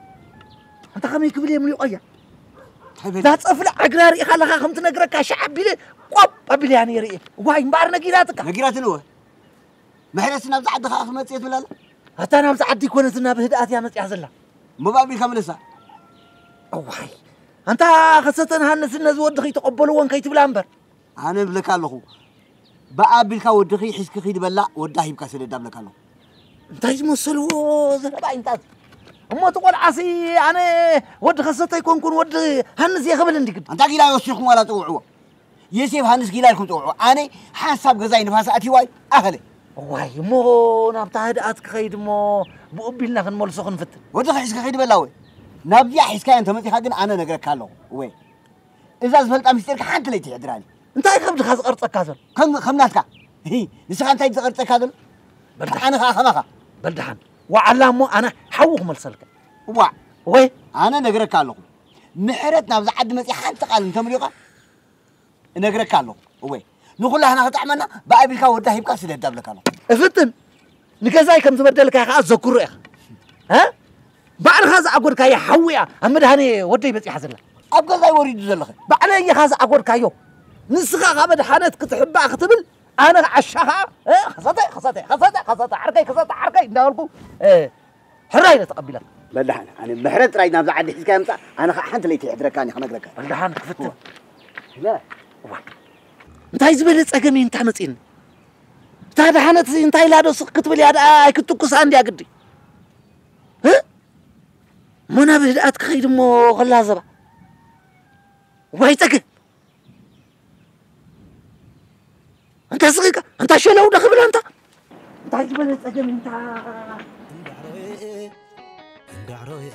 ኣንታ ከመይ ክብል እየ ሞሊቐያ? እንታይ በል? እዛ ጸፍላ ዕግራ ርኢኻ ኣለኻ ከም ትነግረካ ሻዕ ኣቢለ ቆብ ኣቢለያ ነይረ እየ። ዋይ እምበኣር ነጊራትካ። ነጊራትኒ እወ። ምሕረትስ ናብዚ ዓዲ ኸኣ ክመጽእ እየ ትብል ኣላ? ኣታ ናብዚ ዓዲ ኣይኮነትን ናብ ህድኣት እያ መጺኣ ዘላ። እሞ ብኣ ኣቢልካ ምለሳ። እዋይ ኣንታ ከሰተን ሃንስን ነዚ ወዲ ከይተቐበልዎን ከይትብላ እምበር። ኣነ እብለካ ኣለኹ። ብኣ ኣቢልካ ወድኺ ሒዝኪ ኺዲ በላ ወዳ ሂብካ ስደዳ እብለካ ኣለኹ። እንታይ ዝመሰልዎ ዘረባ እዩ እንታ እዚ? እሞ እቲ ቆልዓሲ ኣነ ወዲ ከሰተ ኣይኮንኩን ወዲ ሃንስ እየ ክብል እንዲ ግዲ። ኣንታ ጊላ ወሲኹም ዋላ ጽውዕዎ። ዮሴፍ ሃንስ ጊላ ኢልኩም ጽውዕዎ። ኣነ ሓንሳብ ገዛይ ንፋስ ኣትይዋይ ኣኸለ። እዋይ እሞ ናብታ ህድኣት ክኸይድ እሞ ብኡ ኣቢልና ክንመልሶ ክንፍትን። ወድኺ ሒዝኪ ኺዲ በላ ወይ። ናብዚኣ ሒዝካያ እንተመጺኻ ግን ኣነ ነግረካ ኣለኹ። ወይ። እዛ ዝፈልጣ ምስጢርካ ሓንቲ ለይቲ ይሕድራኒ። እንታይ ከብድኻ ዝቐርጸካ ዘሎ? ከም፣ ከም ናትካ። እሂ፣ ንስኻ እንታይ ዝቐርጸካ ዘሎ? በል ደሓን። ኣነ ኸኣ ከማኻ። በል ደሓን። ዋዓላ እሞ ኣነ ሓዊ ክመልሰልካ። ዋዕ። ወይ? ኣነ ነግረካ ኣለኹ። ምሕረት ናብዛ ዓዲ መጺኣ ሓንቲ ቃል እንተምልዩኻ፣ እነግረካ ኣለኹ። እወ። ንኹላህና ክጥዕመና፣ ብኣቢልካ ወዳ ሂብካ ስደዳ እብለካ ኣለኹ። እፍትን። ንገዛይ ከም ዝበደልካዮ ከኣ ዘክሮ ኢኻ። እ? ባዕልኻ ዝኣጎድካያ ሓዊ እያ ኣብ መድሃኔ ወደይ በጺሓ ዘላ። ኣብ ገዛይ ወሪዱ ዘለኸ? ባዕለይ ኢኻ ዝኣጎድካዮ። ንስኻ ካብ መድሃነት ክትሕባእ ክትብል፣ ኣነ ዓሻ ኸኣ፣ እ፣ ከሰተ፣ ከሰተ፣ ከሰተ፣ ከሰተ፣ ዓርከይ፣ ከሰተ፣ ዓርከይ እንዳበልኩ፣ እ፣ ሕራይ ኢለ ተቐቢለካ። በል ደሓን፣ ኣነ ምሕረት ጥራይ ናብዛ ዓዲ ሒዝካ ምጻእ፣ ኣነ ኸኣ ሓንቲ ለይቲ ይሕድረካን እየ ክነግረካ። በል ደሓን ክፍትን። ኢለ። እዋይ። እንታይ ዝበለ ጸገም እዩ እንታ መጺእኒ? እታ ደሓነት እንታይ ኢላ ዶ ስቕ ክትብል እያ ደኣ ኣይክትኩሳ እንድያ ግዲ። እ? እሞ ናብ ህድኣት ክኸይድ እሞ ክላዘባ። ዋይ ጸገም። ኣንታ ስቕ ኢልካ፣ ኣንታ ሸለው ዶ ክብል ኣንታ? እንታይ ዝበለ ጸገም እንታ? እንዳዕሮየ፣ እንዳዕሮየ፣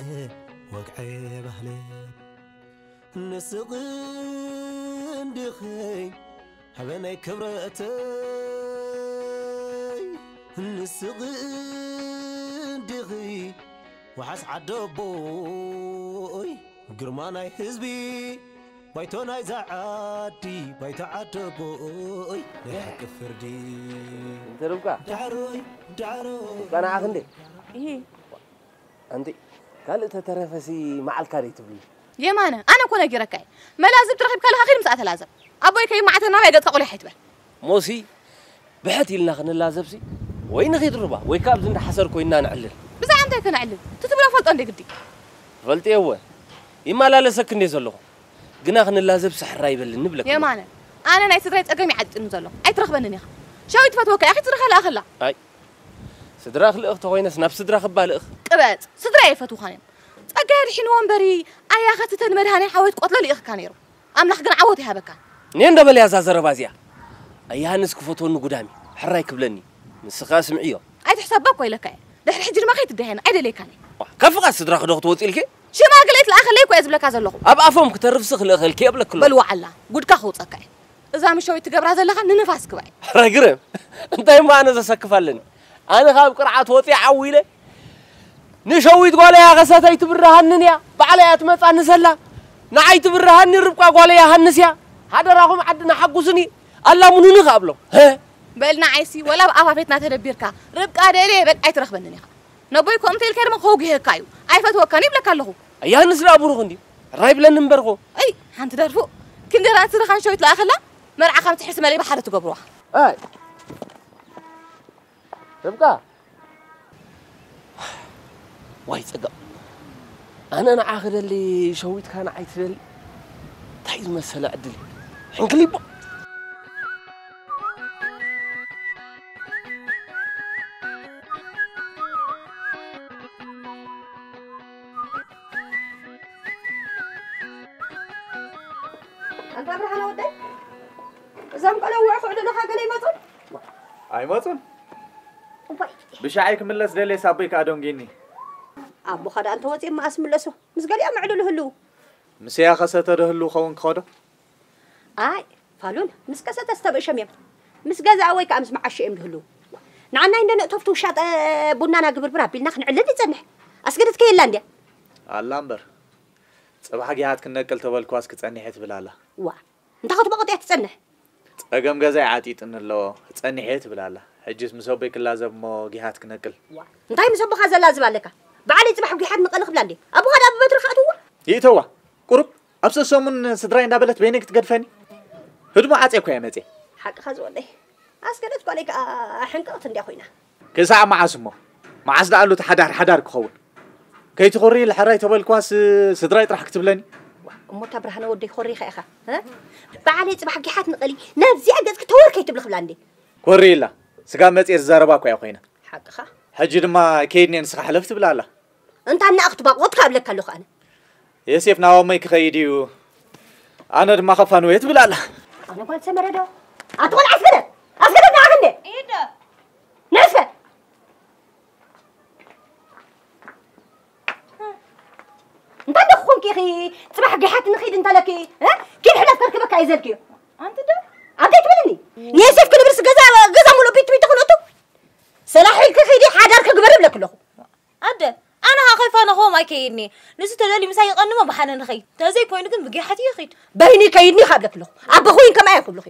ወግዐ ባህለ። ንስቕ እንድኸይ ኣበነይ ክብረተይ ንስኺ እንዲኺ ወሓስ ዓደቦይ ግርማ ናይ ህዝቢ ባይቶ ናይዛ ዓዲ ባይቶ ዓደቦይ ናይ ሓቂ ፍርዲ እንተ ርብቃ ዳዕሮይ ዳዕሮይ ቃናዓ ክንዴ ይሄ ኣንቲ ካልእ ተተረፈሲ መዓልካ ደይ ትብሉ የማነ ኣነ እኮ ነጊረካ እየ። መላዝብ ትረኺብካ ለካ ኺድ ምስኣ ተላዘብ። ኣቦይ ከይማዓተና ናይ ገጽካ ቁሊሕ ኣይትበል። ሞሲ ብሕት ኢልና ክንላዘብሲ ወይ ንኺድ ርባ ወይ ካብ ዝንዳ ሓሰር ኮይና ንዕልል ብዛዕባ እንታይ ከነዕልል ትትብሎ ፈልጦ እንደ ግዲ ፈልጥየወ ይመላለሰክ እንዴ ዘለኹ ግና ክንላዘብ ስሕራ ይበልኒ ብለክ የማነ ኣነ ናይ ስድራይ ጸገም ይዓጢጥኒ ዘሎ ኣይትረኽበንን ኢኻ። ሸዊት ትፈትወካ ኢኺ ትረኻ ለኣኸላ ኣይ ስድራ ክልእኽ ተኾይነስ ናብ ስድራ ክባልእኽ ቅበጽ ስድራ የፈትውኻን እዮም። ጸጋ የድሒንዎ እምበሪ ኣያ ኸትተን መድሃኒ ሓወይት ቆትሎ ልኢኽካ ነይሩ። ኣምላኽ ግን ዓወት ይሃበካ። እኔ እንደ በልያ እዛ ዘረባ እዚኣ ኣያሃንስ ክፈትወኒ ጉዳሚ ሕራይ ክብለኒ ንስኻ ስምዕዮ ኣይትሕሰባ እኮ ኢለካ እየ። ድሕሪ ሕጂ ድማ ከይትደሃየን ኣይደለይካን እየ። ከፍቓ ስድራ ክዶ ክትወፂ ኢልኪ ሽማግሌ ትለኣኸለይ እኮ እየ ዝብለካ ዘለኹ። ኣብ ኣፎም ክተርፍሲ ክልእኸልኪ የብለክሎ በልዋ ዓላ ጉድካ ከውፀካ እየ። እዛ ምሸዊት ትገብራ ዘለኻ ንንፋስ ግባይ። ሕራይ ግርም እንታይ እሞ ኣነ ዘሰክፍ ኣለኒ ኣነ ካብ ቅርዓት ወፂ ዓው ኢለ ንሸዊት ጓለያ ከሰተይ ትብርሃንን እያ ባዕለያ ትመፃኒ ሰላ ንዓይ ትብርሃኒ ርብቃ ጓለያ ሃንስ እያ ሓደራኹም ዓድና ሓጉስኒ ኣላሙኑኒ ከኣብሎም በልና ዓይሲ ወላ ኣብ ኣፋፌትና ተደቢርካ ርብቃ ደልየ በል ኣይትረኽበንን ኢኻ። ነቦይ ከምኡ እንተ ኢልካ ድማ ከውግሀካ እዩ። ኣይፈትወካን ይብለካ ኣለኹ። ኣያንስ ደኣ ብሩኽ እንድዩ ሕራይ ብለኒ እምበርኹ እይ ሓንቲ ደርፉ ክንደራ ትርኻን ሸዊት ለኣኸላ መርዓ ካብ ትሕርሲ መለይ ብሓደ ትገብርዋ። ኣይ ርብቃ ዋይ ጸጋ ኣነ ንዓ ክደሊ ሸዊትካ ንዓይ ትደሊ እንታይ ዝመሰለ ዕድል እዩ ሕንክሊቦ ኣንታ ብርሃነ ወደይ እዞም ቆለውዕ ክዕልሉኻ ገለ ይመፁን ኣይመፁን እዋይ ብሻዓይ ክምለስ ደልየ ሳቦይ ከዓ ደንጊኒ ኣቦኻ ደኣ እንተወፂኦም መኣስ ምለሱ ምስ ገሊኦም ዕልሉ ህልው ምስያ ከሰተ ዶ ህልው ኸውን ክኸዶ ኣይ ፋሉን ምስ ከሰተ ዝተብእሾም እዮም ምስ ገዛእ ወይ ከዓ ምስ መዓሾ እዮም ዝህልው ንዓናይ እንደ ንእቶፍቲ ውሻጠ ቡናና ግብርብር ኣቢልና ክንዕልል ይፀንሕ ኣስገደት ከየላ እንድያ ኣላ እምበር ፅባሕ ጊሃት ክነቅል ተበልክዋስ ክፀኒሐ ትብል ኣላ ዋ እንታይ ክትበቕጥ እያ ትፀንሕ ፀገም ገዛይ ዓጢጥኒ ኣለዎ ክፀኒሐ ትብል ኣላ ሕጅስ ምስ ኣቦይ ክላዘብ እሞ ጊሃት ክነቅል እንታይ ምስ ኣቦኻ ዘላዝብ ኣለካ ባዕለይ ፅባሕ ጊሓት ንቐሊ ክብላ እንዴ ኣቦኻ ዳ ብበትሪ ከእትዎ ይእተዋ ቁሩብ ኣብ ሰሰሙን ስድራይ እንዳበለት በይነይ ክትገድፈኒ ህድሞ ዓፀ እኮ እያ መፅየ ሓቅኻ ዝወደይ ኣስገደት ጓለይ ከዓ ሕንቅቕት እንድያ ኮይና ክሳዕ መዓስ እሞ መዓስ ደኣሉ እቲ ሓዳር ሓዳር ክኸውን ከይትኹሪ ልሕራይ ተበልኳስ ስድራይ ጥራሕ ክትብለኒ እሞ እታ ብርሃነ ወደይ ኮሪኻ ኢኻ እ? በዓለይ ፅባሕ ጊሓት ንቐሊ ናብዚኣ ገፅኪ ተወር ከይትብሊ ክብላ እንዴ ኮሪ ኢላ ስጋ መፅየ ዝዛረባ እኮ እያ ኮይና ሓቅኻ ሕጂ ድማ ከይድኒ ንስኻ ሕለፍ ትብላ ኣላ እንታ እናኣ ክትባቕወጥካ እብለካ ኣለኹ ኣነ የሴፍ ናብ ኣሞይ ክኸይድ እዩ ኣነ ድማ ከፋንወየ ትብል ኣላ ኣነ ጓል ሰመረዶ ኣቲ ቆልዓ ኣስገደት ኣስገደት ንዓኽ እንዴ ንዕስከ እንታይ ደኽ ኮንኪ ኢኺ ጽባሕ ጊሓት ንኺድ እንተለኪ እ? ኪድ ሕለፍ ከርክበካ እየ ዘልክዮ ኣንቲ ዶ ኣንተ ትብልኒ ንየሴፍ ክንብርስ ገዛ ገዛ ሙሉእ ቢት ቢት ክነቱ ሰላሕ ኢልኪ ኺዲ ሓዳር ክግበር እብለኪ ኣለኹ ኣደ ኣነ ኸዓ ከይፋነኽዎም ኣይከይድን እየ። ንሱ ተደልዩ ምሳይ ይቐንሞ ብሓነ ንኸይድ። ተዘይኮይኑ ግን ብጊሓት እዩ ይኺድ። በይኒ ከይድኒ ካብ ለክልኹ ኣቦ ኹይን ከምኣ ይኽብልኺ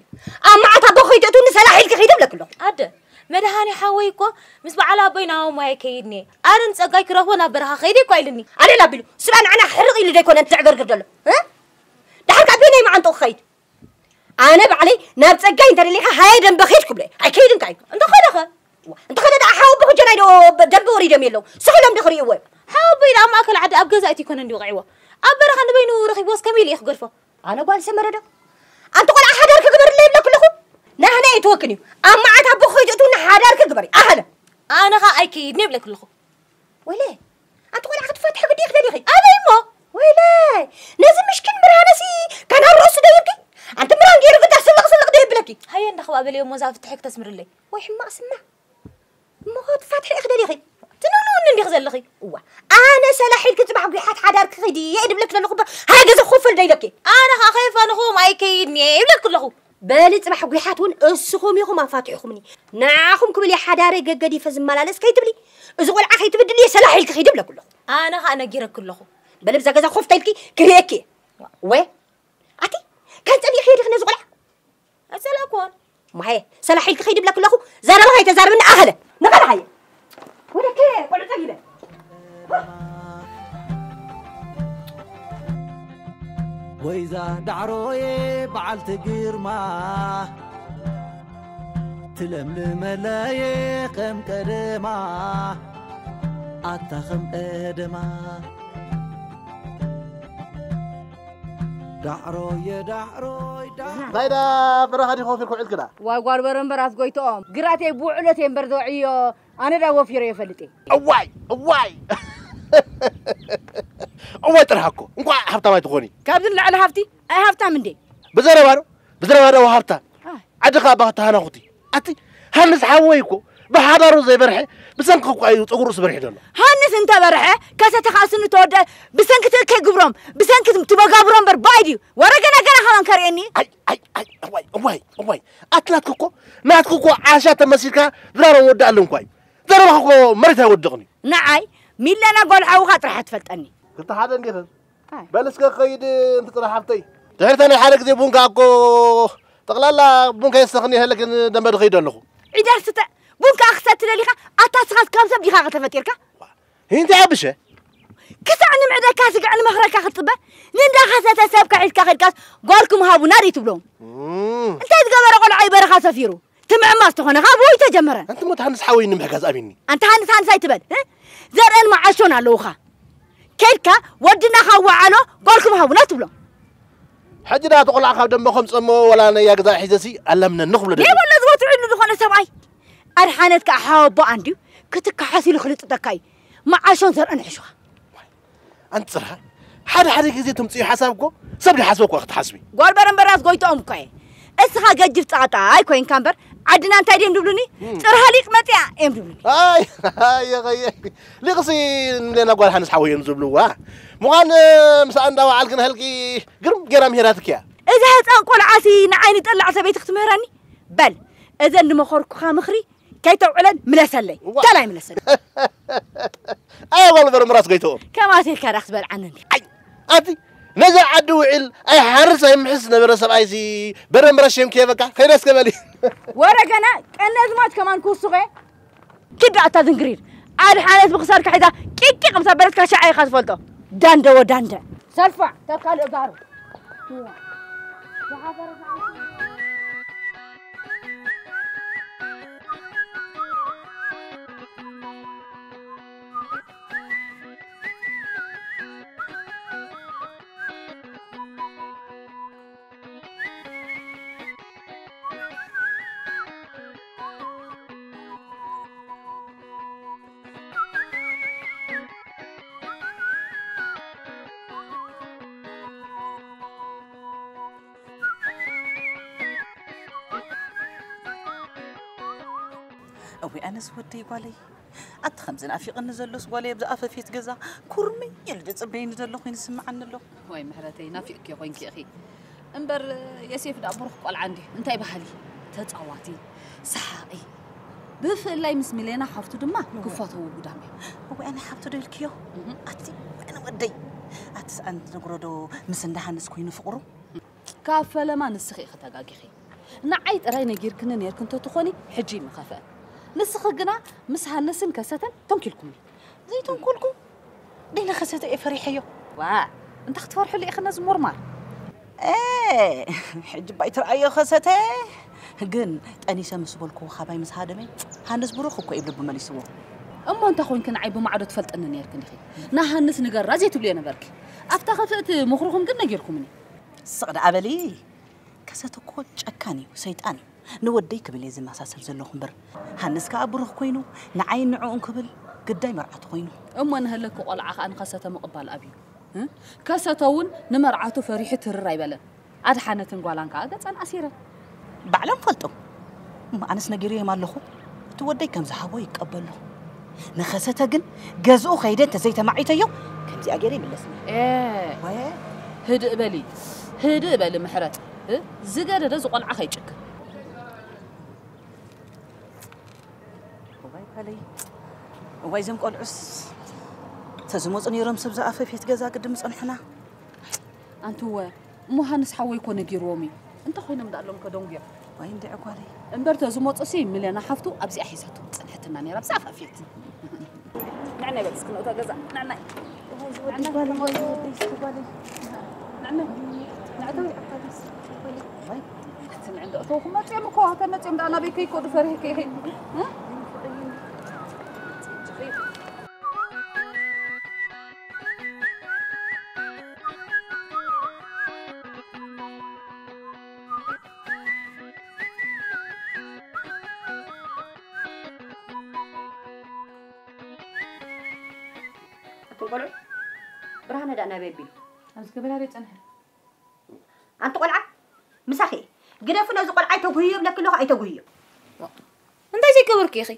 ኣብ መዓት ኣቦ ኹይ ትእትውኒ ሰላሕ ኢልኪ ኺዲ ብለክልኹ ኣደ መድሃኔ ሓወይ እኮ ምስ በዓል ኣቦይ ናብ ኣሞይ ኣይከይድን እየ። ኣነ ንጸጋይ ክረኽቦ ናብ በረኻ ከይደ እኳ ኢሉኒ። ኣደል ኣቢሉ ስላ ንዓና ሕርቕ ኢሉ ደይኮነ እንትዕገርግር ዘሎ እ? ደሓር ካብ በይነይ መዓንጥኡ ክኸይድ ኣነ ባዕለይ ናብ ጸጋይ እንተደሊኻ ሃየ ደንበ ኺድ ክብሎ እየ ኣይከይድን ከኣ እዩ እንተኾነ ኸ እንተኾነ ደኣ ሓወቦ ጀናይ ዶ ደንበ ወሪዶም የለው ስኺሎም ዶ ክርእይዎ እዮም ሓወቦይ ደኣ ኣብ ማእከል ዓዲ ኣብ ገዛ እቲ ይኮነ እንዲ ወቒዕዎ ኣብ በረኻ ንበይኑ ረኺብዎስ ከመይ ኢሉ እዩ ክገድፎ ኣነ ጓል ሰመረ ዶ ኣንቲ ቆልዓ ሓዳር ክግበርለይ ይብለኩ ኣለኹ ናህና እየ ትወክን እዩ ኣብ መዓት ኣቦ ኸይትእትውኒ ሓዳር ክግበር እዩ ኣኸለ ኣነ ኸ ኣይከይድን ይብለክ ኣለኹ ወይለ ኣንቲ ቆልዓ ክትፋትሒ ግዲ ክደሊኺ ኣበይ እሞ ወይለ ነዚ ምሽኪን ምርሃነሲ ከናብ ርእሱ ደይብኪ ኣንቲ ምራን ገይሩ ግዳ ስልቕ ስልቕ ደይብለኪ ሃየ እንዳኸባ በልዮ እሞ እዛ ፍትሒ ክተስምርለይ ወይ ሕማቕ ስማ እሞ ክትፋትሒ ኢኺ ደሊኺ ትንውንውኒ እንዲኺ ዘለኺ እዋ ኣነ ሰላሕ ኢልኪ ፅባሕ ጉሓት ሓዳር ክኺዲ እየ ድብለኪ ዘለኹ እምበር ሃይ ገዛ ክኸፍል ደይለኪ ኣነ ኸዓ ከይፋንኹም ኣይከይድን እየ ይብለኪ ኣለኹ በሊ ጽባሕ ጒሓት እውን እስኹም ኢኹም ኣፋቲሕኹምኒ። ንዓኹም ክብል እየ ሓዳረይ ገገዲፈ ዝመላለስ ከይትብሊ፣ እዚ ቆልዓ ከይትብድልዮ ሰላሕ ኢልኪ ኺዲ እብለኪ ኣለኹ። ኣነ ኸኣ ነጊረኪ ኣለኹ። በሊ ብዛ ገዛ ኮፍ ተይልኪ ክርእየኪ እየ። ወ ኣቲ፣ ካን ጸሊእኺ ዲኺ ነዚ ቆልዓ? ኣይጸላእኩዎን። ማየ፣ ሰላሕ ኢልኪ ኺዲ እብለኪ ኣለኹ። ዘረባ ከይተዛርብኒ ኣኸለ። ንቐልዓየ። ወደከ ቆልዑ ጸጊበ። ወይዛ ዳዕሮዬ በዓልቲ ግርማ ትለምልመለየ ከም ቀደማ ኣታ ከም ቀደማ ዳዕሮዬ ዳዕሮይ ዳዕሮይ እንታይ ዳ በረኻ ዲኹ ኮፍ ኢልኩ ዕልክዳ ዋይ ጓል በረንበር ኣስጎይትኦም ግራተይ ብውዕሎት እየ እምበር ዘውዕዮ ኣነ ዳ ወፊረ እየ ፈልጥ እየ እዋይ እዋይ እዋይ ጥራሕ እኮ እንኳዕ ሃብታም ኣይትኾኒ ካብዚ ንላዕሊ ሃብቲ ኣይ ሃብታም እንዴ ብዘረባ ዶ ብዘረባ ዶ ሃብታ ኣይ። ዓድኻ ኣባኻ ተሃናኹቲ ኣቲ ሃንስ ሓወይ እኮ ብሓዳሩ ዘይበርሐ ብሰንኪ እኳ እዩ ፀጉሩ ስበርሒ ዘሎ ሃንስ እንተበርሐ ከሰተ ካስኑ ተወደ ብሰንኪ ትእከይ ግብሮም ብሰንኪ ትመጋብሮ እምበር ባይ ድዩ ወረ ገና ገና ከማን ከርእየኒ ኣይ ኣይ ኣይ እዋይ እዋይ እዋይ ኣቲ ናትክ እኮ ናትክ እኮ ዓሻ ተመሲልካ ዝራሮ ወዲ ኣለ እንኳ እዩ ዘረባኻ እኮ መሬት ኣይወድቕን እዩ ንዓይ ሚለና ጓል ሓውኻ ጥራሕ ትፈልጠኒ ክልተ ሓደ እንዴኸ ኣይ። በል እስከ ከይድ እንትፅራ ሓፍተይ ድሕርተ ናይ ሓደ ግዜ ቡንካ እኮ ጠቕላላ ቡንካ የስተኽኒ የህለክን ደንበ ድኸይድ ኣለኹ ዒዳ ስተ ቡንካ ክሰቲ ደሊኻ ኣታ ስኻስ ካብ ሰብ ዲኻ ከተፈጢርካ እንታይ ኣብሸ ክሳዕ ንምዕደካ ስግዕ ንመኽረካ ክትፅበ ንእንዳኸሰተ ሰብካ ሒዝካ ከድካስ ጓልኩም ሃቡና ደይ ትብሎም እንታይ ዝገበረ ቆልዓ እዩ በረኻ ሰፊሩ ትምዕማስ ተኾነ ካብ ወይ ተጀመረ ኣንቲ ሞ ተሃንስ ሓወይ ንምሕጋዝ ኣሚኒ ኣንታ ሃንስ ሃንስ ኣይትበል እ? ዘርእን መዓሾን ኣለውኻ ከድካ ወድና ካብ ወዓሎ ጓልኩም ሃቡና ትብሎም ሕጂ ዳ ተቆልዓ ካብ ደንበ ከም ፀሞ ወላ ነያ ገዛ ሒዘሲ ኣለምነኒ ክብሎ ደሊ ደይ በሎ ዝወትዕሉ ዝኾነ ሰብኣይ ኣድሓነት ከዓ ሓወቦ ኣንድዩ ክትከሓስ ኢሉ ክልጥጠካ እዩ መዓሾን ዘርእን ሕሹኻ ኣንቲ ፅርሃ ሓደ ሓደ ግዜ ትምፅኡ ሓሳብ እኮ ሰብ ዝሓስበ እኳ ክትሓስቢ ጓል በረንበራስ ጎይትኦም እኮ እየ እስኻ ገጅፍ ፃጣ ኣይኮይንካ እምበር ዓድና እንታይ ድዮም ድብሉኒ ፅርሃ ሊቅ መፅያ እዮም ድብሉኒ ኣይ ኣየኸየ ሊቕሲ ንሌና ጓል ሓንስ ሓወዮም ዝብልዋ ምዃን ምሳኣ እንዳወዓልክ ንህልኪ ግርም ጌራ ምሄራትክ እያ እዛ ህፃን ቆልዓሲ ንዓይኒ ጠላዕ ሰበይቲ ክትምህረኒ በል እዘን ንመኸርኩኻ ምኽሪ ከይተውዕለን ምለሰለይ እዋ። ተላይ ምለሰለይ ኣየ ጓል በረምራስ ጎይትኦም ከማሴልካ ዳ ክትበልዓኒ እንዲ ኣይ ኣቲ ነዚ ዓዲ ውዒል ኣይሓርስ ኣይምሕስ ነበረ ሰብኣይሲ በረምራስ ሸም ከየበካ ከይደስ ከበሊ ወረ ገና ቀነዝማት ከማን ክውስኸ ኪዳ ኣታ ዝንግሪር ኣድሓነት ብክሳድካ ሒዛ ቂቂቕ ምስ ኣበለትካ ሻዓ ኢኻ ዝፈልጦ ዳንደ ወዳንደ ሰልፋ ተካልእ ጋሩ እወ ኣነስ ወደይ ጓለይ ኣቲ ከምዚ ናፊቕኒ ዘሎስ ጓለይ ኣብዚ ኣፈፌት ገዛ ኩርምይ ኢሉ ዝፅበየኒ ዘሎ ኮይኑ ይስምዓኒ ኣሎ ወይ ምሕረተይ ናፊቕኪ ኮይንኪ ኢኺ እምበር የሴፍ ዳ ብሩኽ ቆልዓ እንዲ እንታይ ባህሊ ተፃዋቲ ሰሓቒ ብፍላይ ምስ ሚሌና ሓፍቱ ድማ ክፋተዎ ጉዳም እዩ እወ ኣነ ሓፍቱ ዶ ኢልክዮ ኣቲ ኣነ ወደይ ኣቲ ሰኣን ትነግሮ ዶ ምስ እንዳሃንስ ኮይኑ ፍቕሩ ካብ ፈለማ ንስኺ ኢኺ ተጋጊኺ ንዓይ ጥራይ ነጊርክኒ ነርኪ እንተትኾኒ ሕጂ ይምኸፍአ ንስኺ ግና ምስ ሃነስን ከሰተን ተንኪልኩምኒ ዘይተንኮልኩ ደይነ ከሰተ እየ ፈሪሐዮ ዋ እንታይ ክትፈርሕሉ ኢኺ ነዚ ሞርማር ሕጂ ባይ ትርኣዮ ከሰተ ግን ጠኒሰ ምስ በልኩ ካባይ ምስ ሃደመ ሃንስ ብሩኽ እኮ እዩ ልቡ መሊስዎ እሞ እንታይ ኮንኪ ንዓይ ብማዕዶ ትፈልጠኒ ነርኪ እንዲኺ ንሃንስ ንገራ ዘይትብልዮ ነበርኪ ኣብታ ከፍእቲ ምኽርኹም ግን ነጊርኩምኒ ስቕ ደኣ በሊ ከሰተ እኮ ጨካን እዩ ሰይጣን እዩ ንወደይ ክብል እየ ዝመሳሰል ዘለኹ እምበር ሃንስ ከኣ ብሩኽ ኮይኑ ንዓይን ንዕኡን ክብል ግዳይ መርዓቱ ኮይኑ እሞ ንህለኪ ቆልዓ ከኣ ንኸሰተ ምቕባል ኣብዩ እ? ከሰተ እውን ንመርዓቱ ፈሪሑ ትርር ኣይበለን ኣድሓነትን ጓላን ከኣ ገጸን ኣሲረን ባዕሎም ፈልጦም እሞ ኣነስ ነጊረዮም ኣለኹ እቲ ወደይ ከም ዝሃቦ ይቀበሎ ንኸሰተ ግን ገዝኡ ኸይደ እንተዘይተማዒተዮ ከምዚኣ ገይረ ይምለስኒ ኤ፣ ህድእ በሊ ህድእ በሊ ምሕረት ዝገደደ ዝቆልዓ ከይጭክን። እዋይ ጓለይ፣ እዋይ፣ እዞም ቆልዑስ ተዝመፁ ነይሮም፣ ሰብ ዝኣፈፍየት ገዛ ግድም ጸንሑና። ኣንትወ፣ እሞ ሃንስ ሓወይ እኮ ነጊርዎም እዩ። እንተ ኮይኖም ዳሎም ከደንጉዮም። ዋይ እንድዒ ጓለይ። እምበር ተዝመፁ ሲ፣ ሚለና ሓፍቱ ኣብዚኣ ሒዛቶ ጸንሐትና ነይራ፣ ብዛዕፋ ኣፍየት። ንዕናይ በል እስኪ ንእቶ ገዛ፣ ንዕናይ። እዋይ ዝወዲ ጓለይ፣ እዋይ ዝወዲ እስኪ ጓለይ። ንዕናይ፣ ንዕቶ። ዋይ፣ ኣቲ ንዕንዶ እቶ ክመፅኦም እኮ፣ ተመፅኦም ዳ ናበይ ከይኮዱ ፈሪህከ ይኸይድ። እ? ኣቱም ቆልዑ፣ ብርሃነ ደኣ ናበይ ኣቢሉ? ኣብዚ ገበላ ዶ ይጸንሐ? ኣንቲ ቆልዓ፣ ምሳኺ ግደፊ ነዚ ቆልዓ፣ ኣይተጉህዮ ብለኪ ኣለኹ፣ ኣይተጉህዮ። እንታይ ዘይገበርኩ ኢኺ?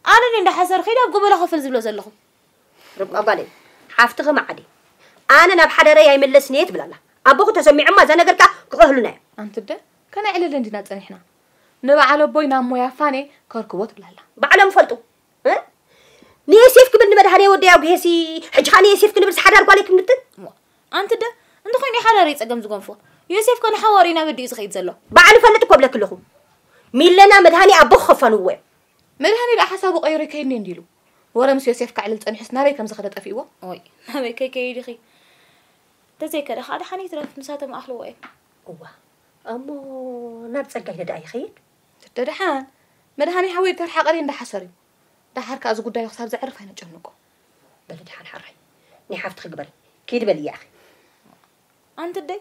ኣነ ድየ እንዳ ሓሰር ከይደ ኣብ ገበላ ኮፍ ዝብሎ ዘለኹ? ርብቃ ጓለይ፣ ሓፍትኺ መዓዲ፣ ኣነ ናብ ሓደረይ ኣይምለስን እየ ትብል ኣላ። ኣቦኹ ተሰሚዖማ እዛ ነገር ከኣ ክቐህሉና እዮም። ኣንቲ ኣደ፣ ከነዕልል እንዲና ጸኒሕና። ንበዓል ኣቦይ ናብ ሞያ ፋኔ ከርክቦ ትብል ኣላ። ባዕሎም ይፈልጡ። እ? ንዮሴፍ ክብል ንመድሃኔ ወደይ ኣጉሄሲ፣ ሕጂ ኸኣ ንዮሴፍ ክንብል ሓዳር ጓለይ ክንብትን? ኣንቲ ኣደ፣ እንተኾይኑ ሓዳር እዩ ጸገም ዝገንፎ። ዮሴፍ ከ ንሓዋሩ እዩ ናብ ኣዲኡ ዝኸይድ ዘሎ። ባዕሉ ይፈልጥ እኮ ብለኪ ኣለኹ። ሚለና መድሃኔ ኣቦ ክኸፋንዎ እዮም። መድሃኔ ደኣ ሓሳቡ ቀይሩ ይከይድኒ እንዲሉ። ወረ ምስ ዮሴፍ ከዕልል ጸኒሑስ ናበይ ከም ዝኸደ ጠፊእዎ? ኦይ፣ ናበይ ከይከይድ ኢኺ? እንተዘይከደ ኸኣ ደሓን ይትረፍ፣ ንሳቶም ኣኽልዎ እዮም። እዋ፣ እሞ ናብ ጸጋይ ደኣ ይኸይድ? ደደሓን፣ መድሃኔ ሓወይ ድሕሪ ሓቐሪ እንዳሓሰር እዩ። ደሓር ከኣ እዚ ጉዳዩ ክሳብ ዘዕርፍ ኣይነጨንቆ። በሊ ደሓን ሓራይ፣ ናይ ሓፍትኺ ግበሪ። ኪዲ በልያ ኢኺ። ኣንቲ ኣደይ፣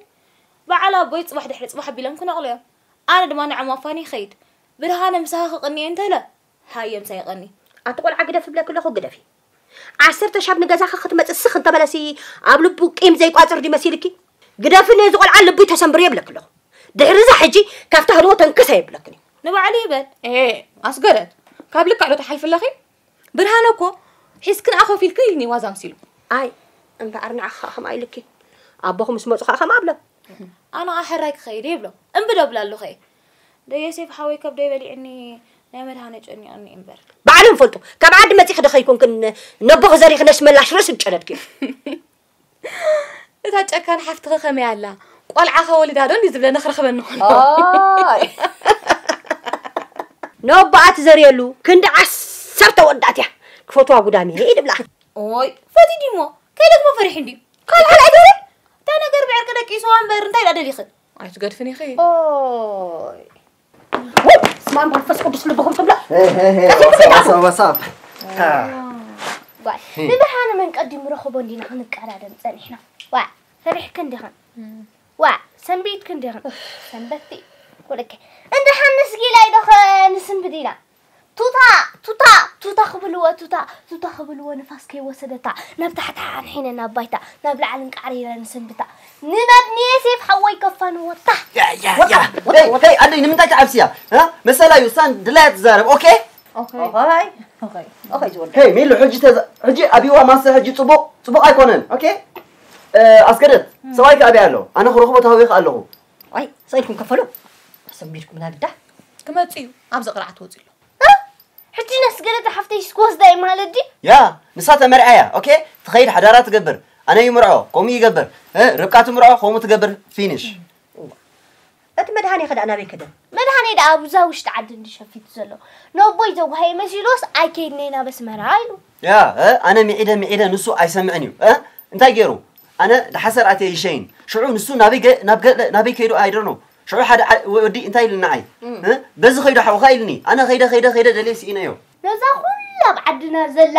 በዓል ኣቦይ ጽባሕ ድሕሪ ጽባሕ ኣቢሎም ክነቕሉ እዮም። ኣነ ድማ ንዖም ኣፋኒ ይኸይድ። ብርሃነ ምሳኺ ክቕኒ እየ እንተለ፣ ሃየ ምሳይ ይቐኒ። ኣቲ ቆልዓ ግደፊ ብለኪ ኣለኹ፣ ግደፊ። ዓሰርተ ሻብ ንገዛኺ ክትመጽእ ስኽ እንተበለሲ፣ ኣብ ልቡ ቂም ዘይቋጽር ድዩ መሲልኪ? ግደፊ ነዚ ቆልዓ ልቡ ተሰንብርዮ ብለኪ ኣለኹ። ድሕሪ እዛ ሕጂ ካብታ ህልዎ ተንክሰ የብለክን እዩ። ንባዕሉ ይበል። ኤ፣ ኣስገደት፣ ካብ ልክዕ ዶ ትሓልፊ ኣለኺ? ብርሃነ እኮ ሒዝክን ኣኸፊልክን ኢልኒ ዋዛ ኣምሲሉ። ኣይ፣ እምበኣር ንዓኺ ኸኣ ከምኣ ኢልኪ። ኣቦኹ ምስ መጹ ኸኣ ከምኣ ኣብሎ። ኣነ ኸኣ ሕራይ ክኸይድ እየ ይብሎ። እምቢ ዶ እብላ ኣለኹ እየ። ዶ ዮሴፍ ሓወይ ከብደይ በሊዕኒ፣ ናይ መድሃኔ ጨኒቑኒ እምበር። ባዕሎም ፈልጡ። ካብ ዓዲ መጺኺ ዶ ከይኮንክን ነቦኺ ዘሪኺ ነሽመላሽ ርእሲ ዝጨነድኪ? እታ ጨካን ሓፍትኺ ከመይ ኣላ? ቆልዓ ከወልዳ ዶ እንዲ ዝብለ ነኽረኽበኒ ኾኖ። ኣይ። ነቦኣ ትዘርየሉ ክንዲ ዓሰርተ ወዳት እያ። ክፈትዋ ጉዳሚ ኢድ ብላ። ኦይ፣ ፈቲ ዲሞ? ከይደግሞ ፈሪሕ እንዲ። ካልዓ ላይ ገረ? እንታይ ነገር ብዕርቂ ደቂስዋ እምበር እንታይ ደኣ ደሊኺ? ኣይትገድፍን ኢኺ። ኦይ። ወይ፣ ስማን መንፈስ ቅዱስ ልብኹም ትብላ። ሄ፣ ሄ፣ ሄ፣ ቀስ ኢልኩም ወሳብ፣ ትብላ። ወሳብ፣ ወሳብ። ጓል፣ ሂ። ንብርሃነ መን ቀዲሙ ረኸቦ እንዲና ክንቀዳደም ጸኒሕና። ዋ፣ ፈሪሕክን ዲኽን? ዋ፣ ሰንቢትክን ዲኽን? ሰንበትቲ። ወለከ። እንድሓን ንስጊላይ ዶ ኸ ንስንብድ ኢና? ቱታ፣ ቱታ፣ ቱታ ክብልዎ፣ ቱታ፣ ቱታ ክብልዎ ንፋስ ከይወሰደታ፣ ናብ ታሕቲ ሓንሒነ ናብ ባይታ፣ ናብ ላዕሊ እንቃዕሪረ ንስንብታ። ንናብ ንየሴፍ ሓወይ ከፋንወታ። ያ፣ ያ፣ ወጣ፣ ያ። ወጣ፣ ሄይ፣ ወጣ። ሄይ፣ ኣደይ፣ ንምንታይ ትዓብስያ? እ? መሰላ እዩ፣ እሳን ድላያ ትዛረብ፣ ኦኬ? ኦኬ። ኦኸይ፣ ኦኸይ፣ ኦኸይ፣ ዝወደ። ሄይ፣ ሚሉ፣ ሕጂ ተዛ-፣ ሕጂ ኣብይዋ ማሰ ሕጂ ጽቡቕ፣ ጽቡቕ ኣይኮነን፣ ኦኬ? እ፣ ኣስገደት፣ እም። ሰብኣይካ ኣበይ ኣሎ? ኣነ ክረኽቦ ተሃዊኸ ኣለኹ። ዋይ፣ ሰኢድኩም ከፈሉ። ኣሰንቢድኩም ናግዳ። ክመጽእ እዩ፣ ኣብዚ ቅርዓት ወጺኡ ኣሎ። እ? ሕጂ ነስገደት ሓፍተይስ ክወስዳ እዩ ማለት ድዩ? ያ፣ ንሳ ተመርዕያ እያ፣ ኦኬ? ትኸይድ ሓዳራ ትገብር። ኣነ ይምርዖ፣ ከምኡ ይገብር። እ፣ ርብቃ ትምርዖ፣ ከምኡ ትገብር፣ ፊኒሽ። እዋ። እቲ መድሃኔ ከ ደኣ ናበይ ከደ? መድሃኔ ደኣ ኣብዛ ውሽጢ ዓዲ እንዲ ሸፊቱ ዘሎ። ነቦይ ዘጓሃየ መሲሉስ ኣይከይድን እየ ናብ ኣስመራ ኢሉ። ያ፣ እ፣ ኣነ ምዒደ፣ ምዒደ፣ ንሱ ኣይሰምዕን እዩ። እ? እንታይ ገይሩ? ኣነ ደሓሰር ኣትየ ይሸይን። ሽዑ ንሱ ናበይ ገ-፣ ናብ ገ-፣ ናበይ ከይዱ? I don't know። ሽዑ ሓደ ዓ-፣ ወዲ እንታይ ኢሉኒ ንዓይ? እም። እ? በዚ ከይዱ ሓውኻ ኢሉኒ። ኣነ ከይደ፣ ከይደ፣ ከይደ ደልየ ስኢነዮ። ነዛ ኩላ ኣብ ዓድና ዘላ፣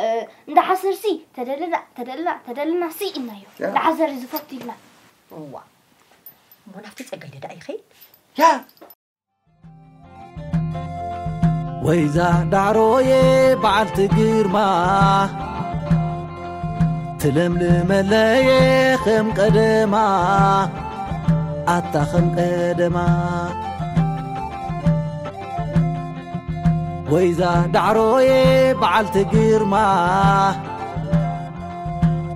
እ፣ እንዳ ሓሰርሲ ተደለና፣ ተደለና፣ ተደለና ስኢናዮ። ያ። እንዳ ሓሰር ዝፈቱ ኢልና። እዋ። እሞ ናብቲ ጸጋይ ደኣ ይኸይድ? ያ። ወይዛ ዳዕሮየ በዓልቲ ግርማ፣ ትለምልመለየ ከም ቀደማ፣ ኣታ ከም ቀደማ። ወይዛ ዳዕሮየ በዓልቲ ግርማ፣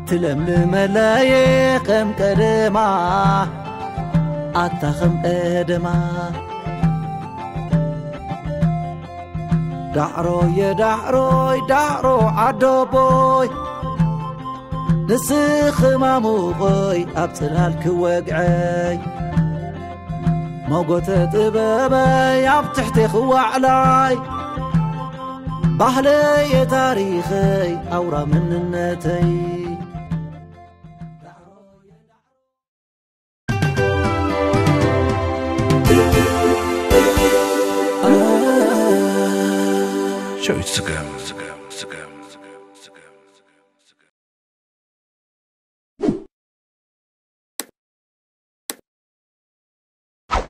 ትለምልመለየ ከም ቀደማ፣ ኣታ ኸም ቀደማ። ዳዕሮየ ዳዕሮይ ዳዕሮ ዓዶቦይ፣ ንስኺ ማሙቐይ ኣብ ጽላል ክወግዐይ፣ መጎተ ጥበበይ ኣብ ትሕቲ ክዋዕላይ፣ ባህለየ ታሪኸይ ኣውራ መንነተይ። ሸዊት ስገም ስገም ስገም